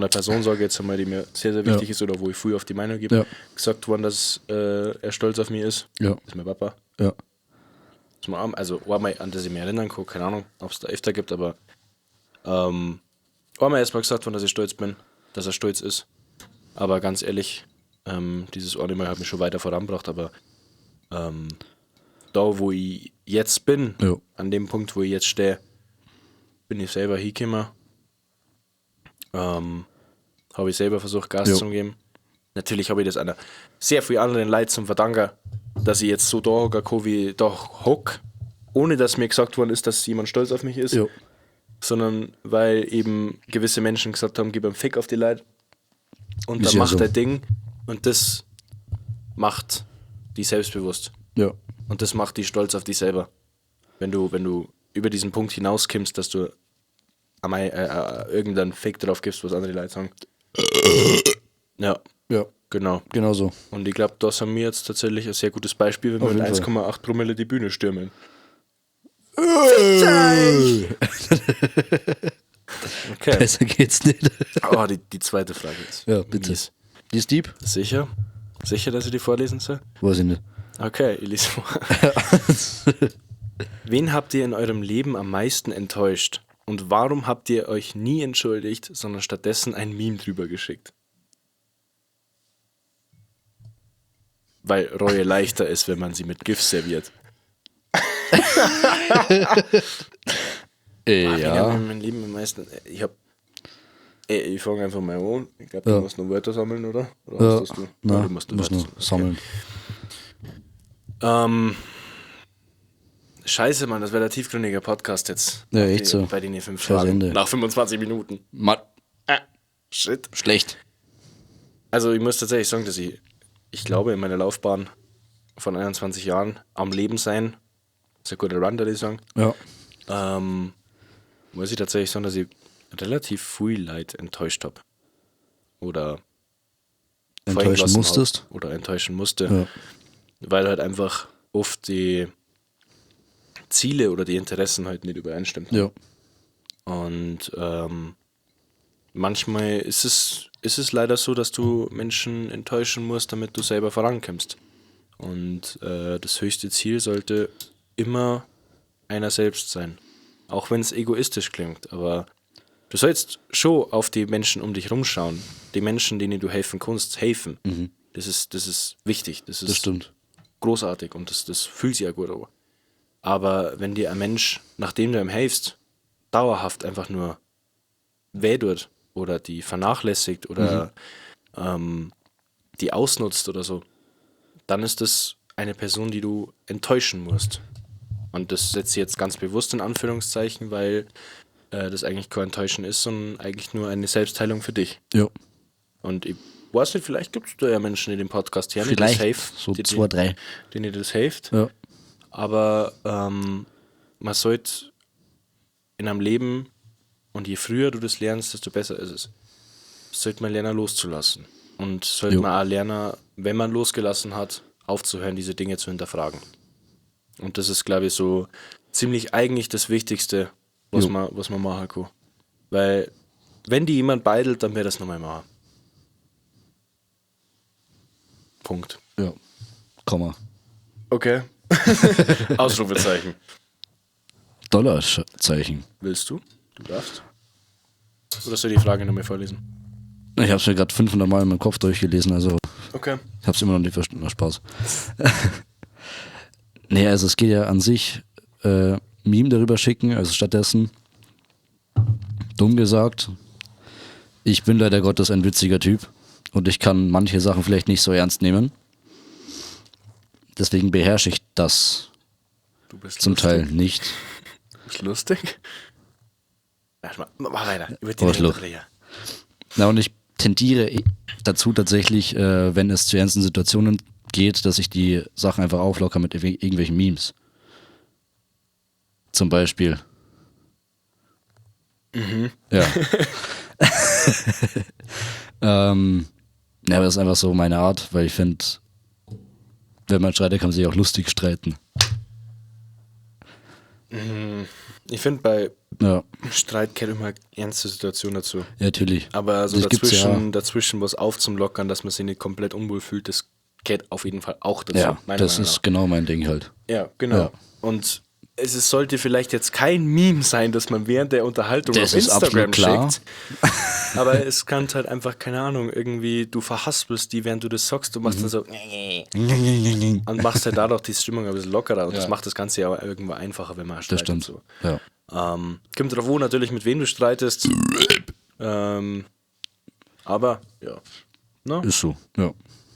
[SPEAKER 2] der Person, sage ich jetzt einmal, die mir sehr, sehr wichtig
[SPEAKER 1] Ja.
[SPEAKER 2] ist oder wo ich früh auf die Meinung gebe,
[SPEAKER 1] Ja.
[SPEAKER 2] gesagt worden, dass er stolz auf mich ist.
[SPEAKER 1] Ja.
[SPEAKER 2] Das ist mein Papa.
[SPEAKER 1] Ja.
[SPEAKER 2] Das ist mein Arm. Also einmal, an das ich mich erinnern kann, keine Ahnung, ob es da öfter gibt, aber einmal erstmal gesagt worden, dass ich stolz bin, dass er stolz ist. Aber ganz ehrlich, dieses eine Mal hat mich schon weiter vorangebracht, aber da, wo ich jetzt bin,
[SPEAKER 1] Ja.
[SPEAKER 2] an dem Punkt, wo ich jetzt stehe, bin ich selber hingekommen. Habe ich selber versucht, Gas
[SPEAKER 1] Jo.
[SPEAKER 2] zu geben. Natürlich habe ich das einer sehr viel anderen Leuten zum Verdanken, dass ich jetzt so da hocke, kann, wie ich da hock, ohne dass mir gesagt worden ist, dass jemand stolz auf mich ist,
[SPEAKER 1] Jo.
[SPEAKER 2] sondern weil eben gewisse Menschen gesagt haben, gib einen Fick auf die Leute und
[SPEAKER 1] Ist
[SPEAKER 2] dann
[SPEAKER 1] ja
[SPEAKER 2] macht
[SPEAKER 1] so.
[SPEAKER 2] er Ding und das macht die selbstbewusst.
[SPEAKER 1] Ja.
[SPEAKER 2] Und das macht dich stolz auf dich selber. Wenn du über diesen Punkt hinauskommst, dass du irgendeinen Fick drauf gibst, was andere Leute sagen. Ja,
[SPEAKER 1] Ja.
[SPEAKER 2] genau.
[SPEAKER 1] Genau so.
[SPEAKER 2] Und ich glaube, das haben wir jetzt tatsächlich ein sehr gutes Beispiel, wenn
[SPEAKER 1] Auf
[SPEAKER 2] wir mit
[SPEAKER 1] jeden Fall.
[SPEAKER 2] 1,8 Promille die Bühne stürmen. Okay.
[SPEAKER 1] Besser geht's nicht.
[SPEAKER 2] Oh, die zweite Frage ist.
[SPEAKER 1] Ja, bitte.
[SPEAKER 2] mies.
[SPEAKER 1] Die ist deep?
[SPEAKER 2] Sicher? Sicher, dass ich die vorlesen soll?
[SPEAKER 1] Weiß ich nicht.
[SPEAKER 2] Okay, ich lese vor. Wen habt ihr in eurem Leben am meisten enttäuscht? Und warum habt ihr euch nie entschuldigt, sondern stattdessen ein Meme drüber geschickt? Weil Reue leichter ist, wenn man sie mit GIF serviert. Wen hab ich
[SPEAKER 1] Ja.
[SPEAKER 2] in meinem Leben am meisten. Ich hab. Ich fange einfach mal an. Ich glaube,
[SPEAKER 1] Ja.
[SPEAKER 2] du musst noch Wörter sammeln, oder? Oder
[SPEAKER 1] Ja.
[SPEAKER 2] hast das du? Ja,
[SPEAKER 1] Nein,
[SPEAKER 2] du musst noch
[SPEAKER 1] muss
[SPEAKER 2] Wörter
[SPEAKER 1] noch
[SPEAKER 2] sammeln.
[SPEAKER 1] sammeln.
[SPEAKER 2] Scheiße, Mann, das wäre der tiefgründige Podcast jetzt.
[SPEAKER 1] Ja, echt so.
[SPEAKER 2] Bei den 5
[SPEAKER 1] Scheiß
[SPEAKER 2] Fragen.
[SPEAKER 1] Ende.
[SPEAKER 2] Nach 25 Minuten.
[SPEAKER 1] Mann,
[SPEAKER 2] Shit.
[SPEAKER 1] schlecht.
[SPEAKER 2] Also ich muss tatsächlich sagen, dass ich glaube, in meiner Laufbahn von 21 Jahren am Leben sein, ist ein guter Run, würde ich sagen,
[SPEAKER 1] Ja.
[SPEAKER 2] muss ich tatsächlich sagen, dass ich relativ viel Leid enttäuscht habe. Oder fallen
[SPEAKER 1] Enttäuschen
[SPEAKER 2] gelassen
[SPEAKER 1] musstest.
[SPEAKER 2] Hab, oder enttäuschen musste.
[SPEAKER 1] Ja.
[SPEAKER 2] Weil halt einfach oft die Ziele oder die Interessen halt nicht übereinstimmen.
[SPEAKER 1] Ja.
[SPEAKER 2] Und manchmal ist es leider so, dass du Menschen enttäuschen musst, damit du selber vorankommst. Und das höchste Ziel sollte immer einer selbst sein. Auch wenn es egoistisch klingt, aber du sollst schon auf die Menschen um dich rumschauen. Die Menschen, denen du helfen kannst, helfen. Das ist wichtig. Das ist
[SPEAKER 1] Das stimmt.
[SPEAKER 2] großartig und das fühlt sich ja gut an. Aber wenn dir ein Mensch, nachdem du ihm hilfst, dauerhaft einfach nur weh tut oder die vernachlässigt oder die ausnutzt oder so, dann ist das eine Person, die du enttäuschen musst. Und das setze ich jetzt ganz bewusst in Anführungszeichen, weil das eigentlich kein Enttäuschen ist, sondern eigentlich nur eine Selbstheilung für dich.
[SPEAKER 1] Ja.
[SPEAKER 2] Und ich weiß nicht, vielleicht gibt es da ja Menschen in dem Podcast her, die das
[SPEAKER 1] Vielleicht
[SPEAKER 2] helfen,
[SPEAKER 1] so
[SPEAKER 2] die,
[SPEAKER 1] zwei, drei.
[SPEAKER 2] denen das hilft.
[SPEAKER 1] Ja.
[SPEAKER 2] Aber man sollte in einem Leben, und je früher du das lernst, desto besser ist es. Sollte man lernen, loszulassen. Und sollte
[SPEAKER 1] Jo.
[SPEAKER 2] man auch lernen, wenn man losgelassen hat, aufzuhören, diese Dinge zu hinterfragen. Und das ist, glaube ich, so ziemlich eigentlich das Wichtigste, was man machen kann. Weil, wenn die jemand beidelt, dann wäre das nochmal machen. Punkt.
[SPEAKER 1] Ja. Komma.
[SPEAKER 2] Okay. Ausrufezeichen.
[SPEAKER 1] Dollarzeichen.
[SPEAKER 2] Willst du? Du darfst. Oder soll ich die Frage nochmal vorlesen?
[SPEAKER 1] Ich hab's mir gerade 500 Mal in meinem Kopf durchgelesen, also
[SPEAKER 2] Okay.
[SPEAKER 1] ich hab's immer noch nicht verstanden. Na, Spaß. Nee, also es geht ja an sich Meme darüber schicken, also stattdessen, dumm gesagt, ich bin leider Gottes ein witziger Typ und ich kann manche Sachen vielleicht nicht so ernst nehmen. Deswegen beherrsche ich das
[SPEAKER 2] Du bist
[SPEAKER 1] zum
[SPEAKER 2] lustig.
[SPEAKER 1] Teil nicht.
[SPEAKER 2] Du bist lustig. Erstmal, mach weiter. Über die
[SPEAKER 1] Arschloch.
[SPEAKER 2] Dreher.
[SPEAKER 1] Na, und ich tendiere dazu tatsächlich, wenn es zu ernsten Situationen geht, dass ich die Sachen einfach auflocker mit irgendwelchen Memes. Zum Beispiel. Mhm. Ja. Ja, aber das ist einfach so meine Art, weil ich finde, wenn man streitet, kann man sich auch lustig streiten.
[SPEAKER 2] Ich finde, bei
[SPEAKER 1] Ja,
[SPEAKER 2] Streit gehört immer ernste Situation dazu.
[SPEAKER 1] ja, natürlich.
[SPEAKER 2] Aber so
[SPEAKER 1] Das gibt's
[SPEAKER 2] dazwischen was aufzumlockern, dass man sich nicht komplett unwohl fühlt, das gehört auf jeden Fall auch dazu.
[SPEAKER 1] Ja,
[SPEAKER 2] meiner
[SPEAKER 1] das
[SPEAKER 2] Meinung
[SPEAKER 1] ist
[SPEAKER 2] nach.
[SPEAKER 1] genau mein Ding halt.
[SPEAKER 2] Ja, genau.
[SPEAKER 1] Ja.
[SPEAKER 2] Und es sollte vielleicht jetzt kein Meme sein, dass man während der Unterhaltung
[SPEAKER 1] Das
[SPEAKER 2] auf
[SPEAKER 1] ist
[SPEAKER 2] Instagram
[SPEAKER 1] absolut klar.
[SPEAKER 2] schickt. Aber es kann halt einfach, keine Ahnung, irgendwie du verhaspelst die, während du das sagst, du machst dann so und machst halt dadurch die Stimmung ein bisschen lockerer und das macht das Ganze ja auch irgendwo einfacher, wenn man
[SPEAKER 1] Das
[SPEAKER 2] streitet.
[SPEAKER 1] stimmt.
[SPEAKER 2] So.
[SPEAKER 1] Ja.
[SPEAKER 2] Kommt drauf an, natürlich, mit wem du streitest. Aber, ja. No?
[SPEAKER 1] Ist so, ja.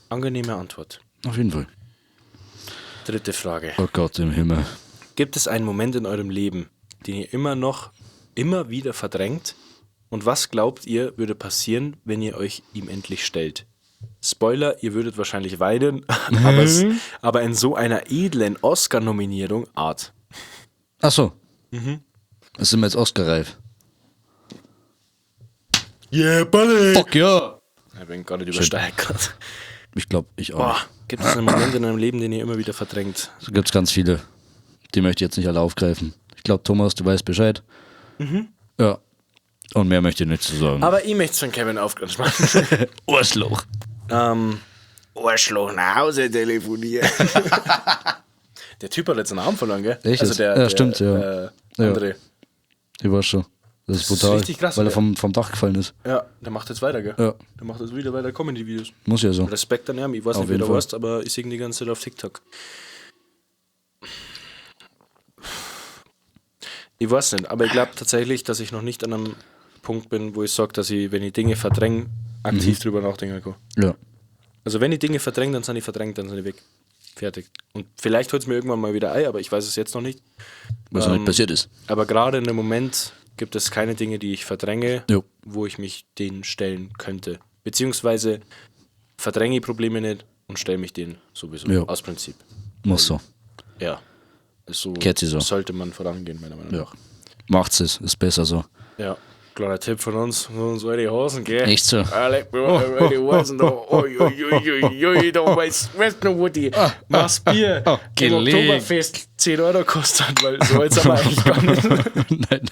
[SPEAKER 2] Angenehme Antwort.
[SPEAKER 1] Auf jeden Fall.
[SPEAKER 2] Dritte Frage.
[SPEAKER 1] Oh Gott im Himmel.
[SPEAKER 2] Gibt es einen Moment in eurem Leben, den ihr immer wieder verdrängt? Und was glaubt ihr, würde passieren, wenn ihr euch ihm endlich stellt? Spoiler, ihr würdet wahrscheinlich weinen, aber in so einer edlen Oscar-Nominierung Art.
[SPEAKER 1] Ach so. Das sind wir jetzt Oscar-reif.
[SPEAKER 2] Yeah, buddy!
[SPEAKER 1] Fuck ja!
[SPEAKER 2] Ich bin gar nicht übersteigert gerade.
[SPEAKER 1] Ich glaube, ich auch.
[SPEAKER 2] Boah, gibt es einen Moment in eurem Leben, den ihr immer wieder verdrängt?
[SPEAKER 1] Es gibt ganz viele. Die möchte ich jetzt nicht alle aufgreifen. Ich glaube, Thomas, du weißt Bescheid. Ja. Und mehr möchte ich nicht zu sagen.
[SPEAKER 2] Aber ich möchte es von Kevin aufgreifen.
[SPEAKER 1] Arschloch.
[SPEAKER 2] Arschloch nach Hause telefonieren. Der Typ hat jetzt einen Arm verloren, gell?
[SPEAKER 1] Echt
[SPEAKER 2] Also
[SPEAKER 1] jetzt?
[SPEAKER 2] der,
[SPEAKER 1] Ja,
[SPEAKER 2] der,
[SPEAKER 1] stimmt, ja. Ja.
[SPEAKER 2] André.
[SPEAKER 1] Ich weiß schon. Das ist
[SPEAKER 2] ist
[SPEAKER 1] brutal.
[SPEAKER 2] richtig krass,
[SPEAKER 1] weil er
[SPEAKER 2] gell?
[SPEAKER 1] vom Dach gefallen ist.
[SPEAKER 2] Ja, der macht jetzt weiter, gell?
[SPEAKER 1] Ja.
[SPEAKER 2] Der macht jetzt wieder weiter Comedy-Videos.
[SPEAKER 1] Muss ja so.
[SPEAKER 2] Respekt an ihm. Ich weiß
[SPEAKER 1] Auf
[SPEAKER 2] nicht, wer
[SPEAKER 1] jeden
[SPEAKER 2] der
[SPEAKER 1] Fall.
[SPEAKER 2] heißt, aber ich sehe ihn die ganze Zeit auf TikTok. Ich weiß nicht, aber ich glaube tatsächlich, dass ich noch nicht an einem Punkt bin, wo ich sage, dass ich, wenn ich Dinge verdränge, aktiv drüber nachdenken kann.
[SPEAKER 1] Ja.
[SPEAKER 2] Also wenn ich Dinge verdränge, dann sind die verdrängt, dann sind die weg. Fertig. Und vielleicht holt es mir irgendwann mal wieder ein, aber ich weiß es jetzt noch nicht.
[SPEAKER 1] Was noch nicht passiert ist.
[SPEAKER 2] Aber gerade in dem Moment gibt es keine Dinge, die ich verdränge,
[SPEAKER 1] Jo.
[SPEAKER 2] wo ich mich denen stellen könnte. Beziehungsweise verdränge ich Probleme nicht und stelle mich denen sowieso.
[SPEAKER 1] Jo.
[SPEAKER 2] Aus Prinzip.
[SPEAKER 1] Muss so.
[SPEAKER 2] Ja. So,
[SPEAKER 1] Kehrt sie so.
[SPEAKER 2] sollte man vorangehen, meiner Meinung
[SPEAKER 1] Ja.
[SPEAKER 2] nach.
[SPEAKER 1] Macht's es. Ist besser so.
[SPEAKER 2] Ja. Kleiner Tipp von uns, von uns alte Hosen, gell?
[SPEAKER 1] Echt so.
[SPEAKER 2] Ah, leck mir alte Hosen da. Ui, ui, ui, ui, ui, da weißt du, wo die Maß Bier im
[SPEAKER 1] gelegt.
[SPEAKER 2] Oktoberfest 10 Euro kostet, weil so alt sind wir eigentlich gar nicht.
[SPEAKER 1] Nein.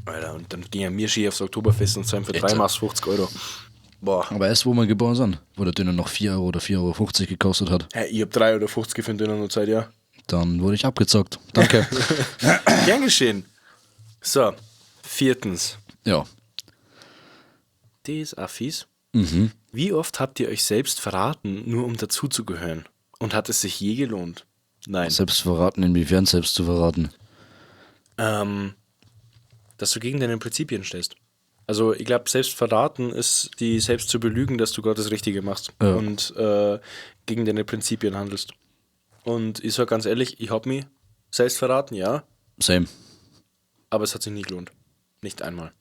[SPEAKER 2] Alter, und dann gingen wir schier aufs Oktoberfest und zahlen für
[SPEAKER 1] Echt
[SPEAKER 2] drei
[SPEAKER 1] so?
[SPEAKER 2] Maß 50 Euro. Boah.
[SPEAKER 1] Aber erst, wo wir geboren sind, wo der Döner noch 4 Euro oder 4,50 Euro gekostet hat,
[SPEAKER 2] Hä, ich hab 3,50 Euro für den Döner nur Zeit, ja.
[SPEAKER 1] dann wurde ich abgezockt. Danke.
[SPEAKER 2] Gern geschehen. So, viertens.
[SPEAKER 1] Ja.
[SPEAKER 2] Die ist auch fies.
[SPEAKER 1] Mhm.
[SPEAKER 2] Wie oft habt ihr euch selbst verraten, nur um dazuzugehören? Und hat es sich je gelohnt? Nein.
[SPEAKER 1] Selbst verraten, inwiefern selbst zu verraten?
[SPEAKER 2] Dass du gegen deine Prinzipien stehst. Also ich glaube, selbst verraten ist, die selbst zu belügen, dass du gerade das Richtige machst
[SPEAKER 1] Ja.
[SPEAKER 2] und gegen deine Prinzipien handelst. Und ich sag ganz ehrlich, ich hab mich selbst verraten, ja,
[SPEAKER 1] Same.
[SPEAKER 2] aber es hat sich nie gelohnt. Nicht einmal.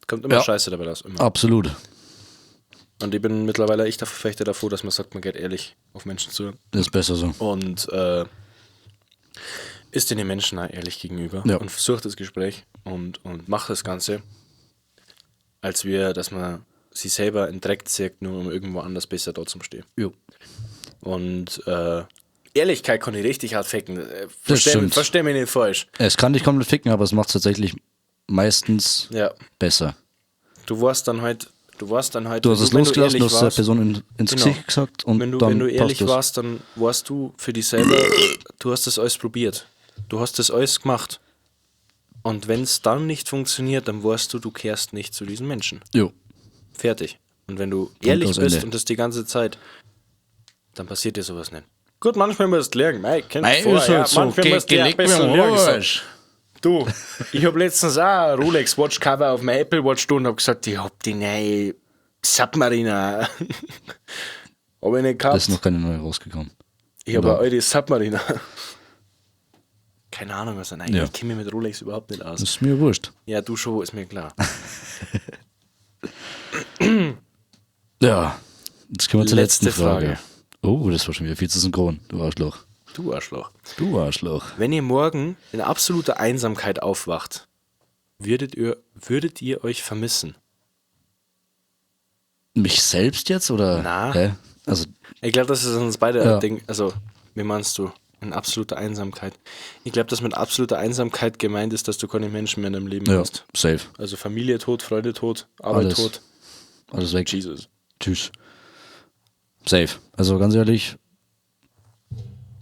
[SPEAKER 2] Kommt immer
[SPEAKER 1] Ja.
[SPEAKER 2] Scheiße dabei raus, immer.
[SPEAKER 1] Absolut.
[SPEAKER 2] Und ich bin mittlerweile echt der Verfechter davor, dass man sagt, man geht ehrlich auf Menschen zu.
[SPEAKER 1] Das ist besser so.
[SPEAKER 2] Und ist den Menschen auch ehrlich gegenüber
[SPEAKER 1] Ja.
[SPEAKER 2] und sucht das Gespräch und macht das Ganze, als wir, dass man sie selber in Dreck zirkt, nur um irgendwo anders besser da zu stehen.
[SPEAKER 1] Jo.
[SPEAKER 2] Und Ehrlichkeit kann ich richtig hart ficken. Versteh mich nicht falsch.
[SPEAKER 1] Es kann dich komplett ficken, aber es macht es tatsächlich meistens besser.
[SPEAKER 2] Du warst dann halt,
[SPEAKER 1] Du hast es losgelassen, du hast der Person ins Gesicht gesagt und
[SPEAKER 2] wenn du,
[SPEAKER 1] dann
[SPEAKER 2] wenn du ehrlich
[SPEAKER 1] passt es.
[SPEAKER 2] warst, dann warst du für dich selber, du hast das alles probiert. Du hast das alles gemacht. Und wenn es dann nicht funktioniert, dann weißt du, du kehrst nicht zu diesen Menschen.
[SPEAKER 1] Jo.
[SPEAKER 2] Fertig. Und wenn du ehrlich
[SPEAKER 1] aus
[SPEAKER 2] bist
[SPEAKER 1] Ende.
[SPEAKER 2] und das die ganze Zeit, dann passiert dir sowas nicht. Gut, manchmal musst du lernen. Mei, kennt
[SPEAKER 1] Mei,
[SPEAKER 2] vor,
[SPEAKER 1] ist
[SPEAKER 2] ja,
[SPEAKER 1] halt so.
[SPEAKER 2] manchmal musst du
[SPEAKER 1] Geh,
[SPEAKER 2] ein
[SPEAKER 1] leg mir
[SPEAKER 2] bisschen
[SPEAKER 1] am
[SPEAKER 2] lernen. So.
[SPEAKER 1] Arsch.
[SPEAKER 2] Du, ich hab letztens auch eine Rolex Watch Cover auf meiner Apple Watch tun und hab gesagt, ich hab die neue Submariner. Hab ich nicht
[SPEAKER 1] Da
[SPEAKER 2] gehabt.
[SPEAKER 1] ist noch keine neue rausgekommen.
[SPEAKER 2] Ich habe
[SPEAKER 1] Oder?
[SPEAKER 2] eine alte Submariner. Keine Ahnung, was dann eigentlich.
[SPEAKER 1] Ja.
[SPEAKER 2] Ich kenne mich mit Rolex überhaupt nicht aus.
[SPEAKER 1] Das ist mir wurscht.
[SPEAKER 2] Ja, du schon, ist mir klar.
[SPEAKER 1] Ja. Jetzt kommen wir zur
[SPEAKER 2] Letzte
[SPEAKER 1] letzten Frage.
[SPEAKER 2] Frage.
[SPEAKER 1] Oh, das war schon wieder viel zu synchron. Du Arschloch.
[SPEAKER 2] Du Arschloch.
[SPEAKER 1] Du Arschloch.
[SPEAKER 2] Wenn ihr morgen in absoluter Einsamkeit aufwacht, würdet ihr euch vermissen?
[SPEAKER 1] Mich selbst jetzt oder?
[SPEAKER 2] Na.
[SPEAKER 1] Hä? Also,
[SPEAKER 2] Ich glaube, das ist uns beide
[SPEAKER 1] Ja.
[SPEAKER 2] ein Ding. Also, wie meinst du? In absoluter Einsamkeit. Ich glaube, dass mit absoluter Einsamkeit gemeint ist, dass du keine Menschen mehr in deinem Leben
[SPEAKER 1] ja,
[SPEAKER 2] hast.
[SPEAKER 1] safe.
[SPEAKER 2] Also Familie tot, Freunde tot, Arbeit
[SPEAKER 1] Alles.
[SPEAKER 2] tot.
[SPEAKER 1] Alles weg.
[SPEAKER 2] Jesus.
[SPEAKER 1] Tschüss. Safe. Also ganz ehrlich,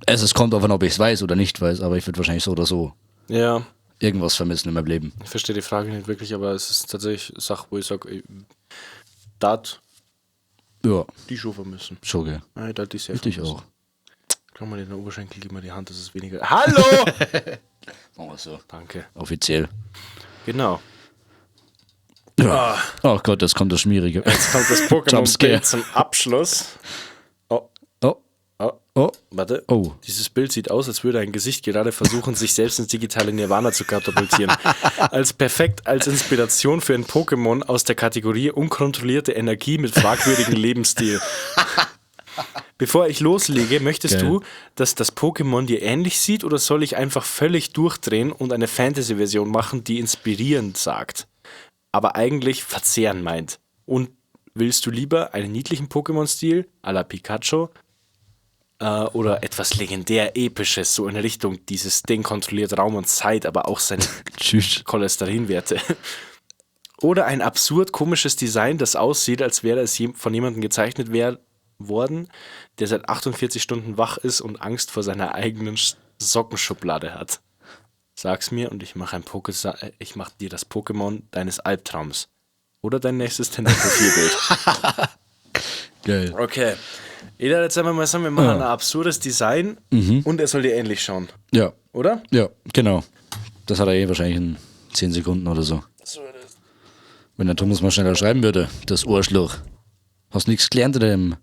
[SPEAKER 1] es kommt auf an, ob ich es weiß oder nicht weiß, aber ich würde wahrscheinlich so oder so
[SPEAKER 2] Ja,
[SPEAKER 1] irgendwas vermissen in meinem Leben.
[SPEAKER 2] ich verstehe die Frage nicht wirklich, aber es ist tatsächlich eine Sache, wo ich sage, dat
[SPEAKER 1] Ja,
[SPEAKER 2] die schon vermissen.
[SPEAKER 1] schon, gell.
[SPEAKER 2] Nein, dat die sehr
[SPEAKER 1] Ich
[SPEAKER 2] vermissen.
[SPEAKER 1] auch.
[SPEAKER 2] Klar mal den Oberschenkel, gib mir die Hand, das ist weniger. Hallo!
[SPEAKER 1] Machen wir so.
[SPEAKER 2] Danke.
[SPEAKER 1] Offiziell.
[SPEAKER 2] Genau.
[SPEAKER 1] Ja. Oh Gott, das kommt das Schmierige.
[SPEAKER 2] Jetzt kommt das
[SPEAKER 1] Jumpscare.
[SPEAKER 2] Pokémon-Bild zum Abschluss. Oh,
[SPEAKER 1] Oh,
[SPEAKER 2] oh,
[SPEAKER 1] oh,
[SPEAKER 2] warte.
[SPEAKER 1] oh.
[SPEAKER 2] Dieses Bild sieht aus, als würde ein Gesicht gerade versuchen, sich selbst ins digitale Nirvana zu katapultieren. Als perfekt als Inspiration für ein Pokémon aus der Kategorie unkontrollierte Energie mit fragwürdigem Lebensstil. Bevor ich loslege, möchtest
[SPEAKER 1] Geil.
[SPEAKER 2] du, dass das Pokémon dir ähnlich sieht oder soll ich einfach völlig durchdrehen und eine Fantasy-Version machen, die inspirierend sagt, aber eigentlich verzehren meint? Und willst du lieber einen niedlichen Pokémon-Stil à la Pikachu oder etwas legendär Episches, so in Richtung dieses Ding kontrolliert Raum und Zeit, aber auch seine
[SPEAKER 1] Tschüss.
[SPEAKER 2] Cholesterinwerte. Oder ein absurd komisches Design, das aussieht, als wäre es von jemandem gezeichnet worden, der seit 48 Stunden wach ist und Angst vor seiner eigenen Sockenschublade hat. Sag's mir und ich mache ich mach dir das Pokémon deines Albtraums. Oder dein nächstes Tinder-Profilbild.
[SPEAKER 1] Geil.
[SPEAKER 2] Okay. Jeder, jetzt einmal mal sagen, wir machen ein absurdes Design und er soll dir ähnlich schauen,
[SPEAKER 1] Ja,
[SPEAKER 2] oder?
[SPEAKER 1] ja, genau. Das hat er eh wahrscheinlich in 10 Sekunden oder so. Wenn der Thomas mal schneller schreiben würde, das Arschloch. Hast nichts gelernt in deinem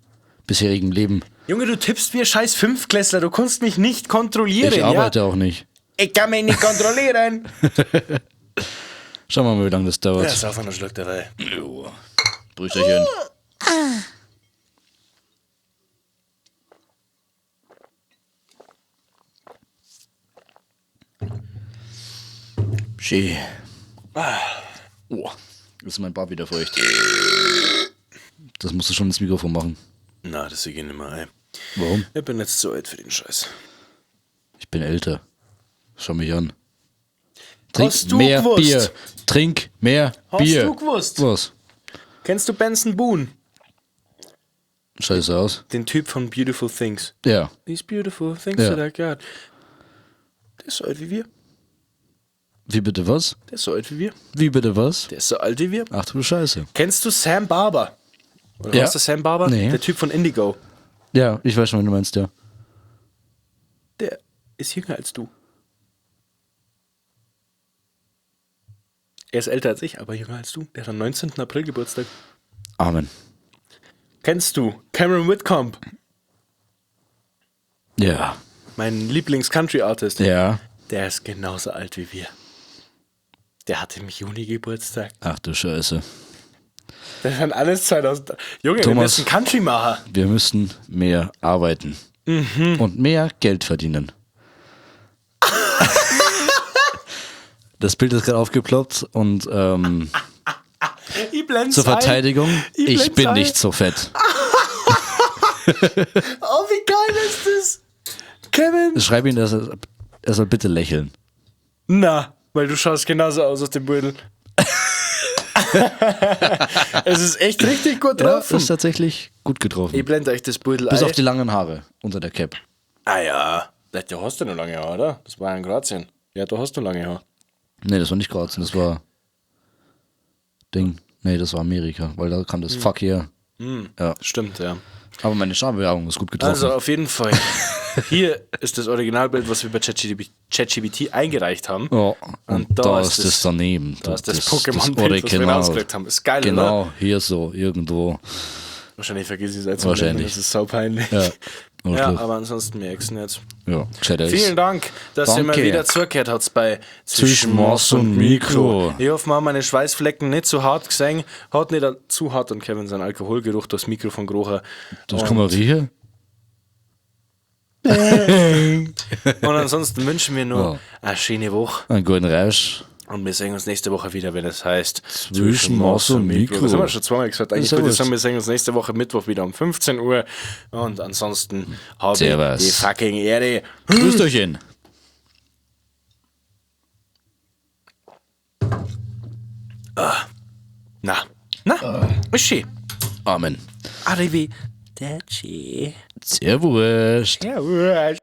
[SPEAKER 1] bisherigen Leben.
[SPEAKER 2] Junge, du tippst wie ein scheiß Fünftklässler, du kannst mich nicht kontrollieren.
[SPEAKER 1] Ich arbeite auch nicht.
[SPEAKER 2] Ja? Ich kann mich nicht kontrollieren.
[SPEAKER 1] Schauen wir mal, wie lange das dauert.
[SPEAKER 2] Ja, ist auch einen Schluck dabei.
[SPEAKER 1] Jo. Brüsterchen. Schön. Oh, jetzt ist mein Bart wieder feucht. Das musst du schon ins Mikrofon machen.
[SPEAKER 2] Na, das sehe ich nicht mehr, ey.
[SPEAKER 1] Warum?
[SPEAKER 2] Ich bin jetzt zu alt für den Scheiß.
[SPEAKER 1] Ich bin älter. Schau mich an. Trink
[SPEAKER 2] Hast du
[SPEAKER 1] mehr
[SPEAKER 2] gewusst?
[SPEAKER 1] Bier. Trink mehr
[SPEAKER 2] Hast
[SPEAKER 1] Bier.
[SPEAKER 2] du gewusst?
[SPEAKER 1] Was?
[SPEAKER 2] Kennst du Benson Boone?
[SPEAKER 1] Scheiße aus.
[SPEAKER 2] Den Typ von Beautiful Things.
[SPEAKER 1] Ja.
[SPEAKER 2] These beautiful things
[SPEAKER 1] Ja.
[SPEAKER 2] that I got. Der ist so alt wie wir.
[SPEAKER 1] Wie bitte was?
[SPEAKER 2] Der ist so alt wie wir.
[SPEAKER 1] Wie bitte was?
[SPEAKER 2] Der ist so alt wie wir.
[SPEAKER 1] Ach du Scheiße.
[SPEAKER 2] Kennst du Sam Barber? Oder
[SPEAKER 1] Ja.
[SPEAKER 2] weißt du Sam Barber?
[SPEAKER 1] Nee.
[SPEAKER 2] Der Typ von Indigo.
[SPEAKER 1] Ja, ich weiß schon, wen du meinst, ja.
[SPEAKER 2] Der ist jünger als du. Er ist älter als ich, aber jünger als du. Der hat am 19. April Geburtstag.
[SPEAKER 1] Amen.
[SPEAKER 2] Kennst du Cameron Whitcomb?
[SPEAKER 1] Ja.
[SPEAKER 2] Mein Lieblings-Country-Artist.
[SPEAKER 1] Ja.
[SPEAKER 2] Der ist genauso alt wie wir. Der hat im Juni Geburtstag.
[SPEAKER 1] Ach du Scheiße.
[SPEAKER 2] Das sind alles 2000. Junge, wir
[SPEAKER 1] Thomas.
[SPEAKER 2] müssen Country machen.
[SPEAKER 1] Wir müssen mehr arbeiten. Und mehr Geld verdienen. Das Bild ist gerade aufgeploppt und
[SPEAKER 2] Ich blend's
[SPEAKER 1] zur Verteidigung,
[SPEAKER 2] Ich
[SPEAKER 1] ich
[SPEAKER 2] blend's
[SPEAKER 1] bin
[SPEAKER 2] ein.
[SPEAKER 1] nicht so fett.
[SPEAKER 2] Ein. Oh, wie geil ist das? Kevin.
[SPEAKER 1] Schreib ihm, dass er soll bitte lächeln.
[SPEAKER 2] Na, weil du schaust genauso aus auf dem Beutel. Es ist echt richtig gut
[SPEAKER 1] Ja,
[SPEAKER 2] getroffen.
[SPEAKER 1] ist tatsächlich gut getroffen.
[SPEAKER 2] Ich blende euch das Beutel
[SPEAKER 1] Bis
[SPEAKER 2] ein.
[SPEAKER 1] auf die langen Haare unter der Cap.
[SPEAKER 2] Ah ja, du hast ja noch lange Haare, oder? Das war ja in Kroatien. Ja, du hast noch lange Haare.
[SPEAKER 1] Nee, das war nicht Kroatien, das war Ding. Nee, das war Amerika, weil da kam das Fuck hier. Ja.
[SPEAKER 2] Stimmt, ja.
[SPEAKER 1] Aber meine Schambewerbung ist gut getroffen.
[SPEAKER 2] Also auf jeden Fall. Hier ist das Originalbild, was wir bei ChatGPT eingereicht haben.
[SPEAKER 1] Ja, und da ist das daneben.
[SPEAKER 2] Da ist das
[SPEAKER 1] das
[SPEAKER 2] Pokémon-Bild, was wir
[SPEAKER 1] Original.
[SPEAKER 2] rausgekriegt haben. Ist geil, oder?
[SPEAKER 1] Genau, hier so, irgendwo.
[SPEAKER 2] Wahrscheinlich vergiss ich es jetzt.
[SPEAKER 1] Wahrscheinlich.
[SPEAKER 2] Das ist saupeinlich.
[SPEAKER 1] Ja,
[SPEAKER 2] Ja, aber ansonsten mir exen jetzt.
[SPEAKER 1] ja, gescheit ist.
[SPEAKER 2] Vielen Dank, dass ihr mal
[SPEAKER 1] Danke.
[SPEAKER 2] wieder zugehört habt bei
[SPEAKER 1] Zwischen Maus und Mikro.
[SPEAKER 2] Ich hoffe, wir haben meine Schweißflecken nicht zu hart gesehen. Hat nicht zu hart und Kevin seinen Alkoholgeruch durchs Mikrofon gerochen.
[SPEAKER 1] Das kann man riechen.
[SPEAKER 2] Und ansonsten wünschen wir nur
[SPEAKER 1] Ja.
[SPEAKER 2] eine schöne Woche.
[SPEAKER 1] Einen guten Rausch.
[SPEAKER 2] Und wir sehen uns nächste Woche wieder, wenn es heißt
[SPEAKER 1] Zwischen Maus und Mikro.
[SPEAKER 2] Das haben wir schon zweimal gesagt. Eigentlich
[SPEAKER 1] Ist ja
[SPEAKER 2] würde ich
[SPEAKER 1] wurscht.
[SPEAKER 2] sagen, wir sehen uns nächste Woche Mittwoch wieder um 15 Uhr. Und ansonsten habe ich
[SPEAKER 1] Servus.
[SPEAKER 2] die fucking Ehre.
[SPEAKER 1] Grüßt euch hin.
[SPEAKER 2] Na, na, ist schön.
[SPEAKER 1] Amen.
[SPEAKER 2] Arrivederci.
[SPEAKER 1] Servus.
[SPEAKER 2] Servus.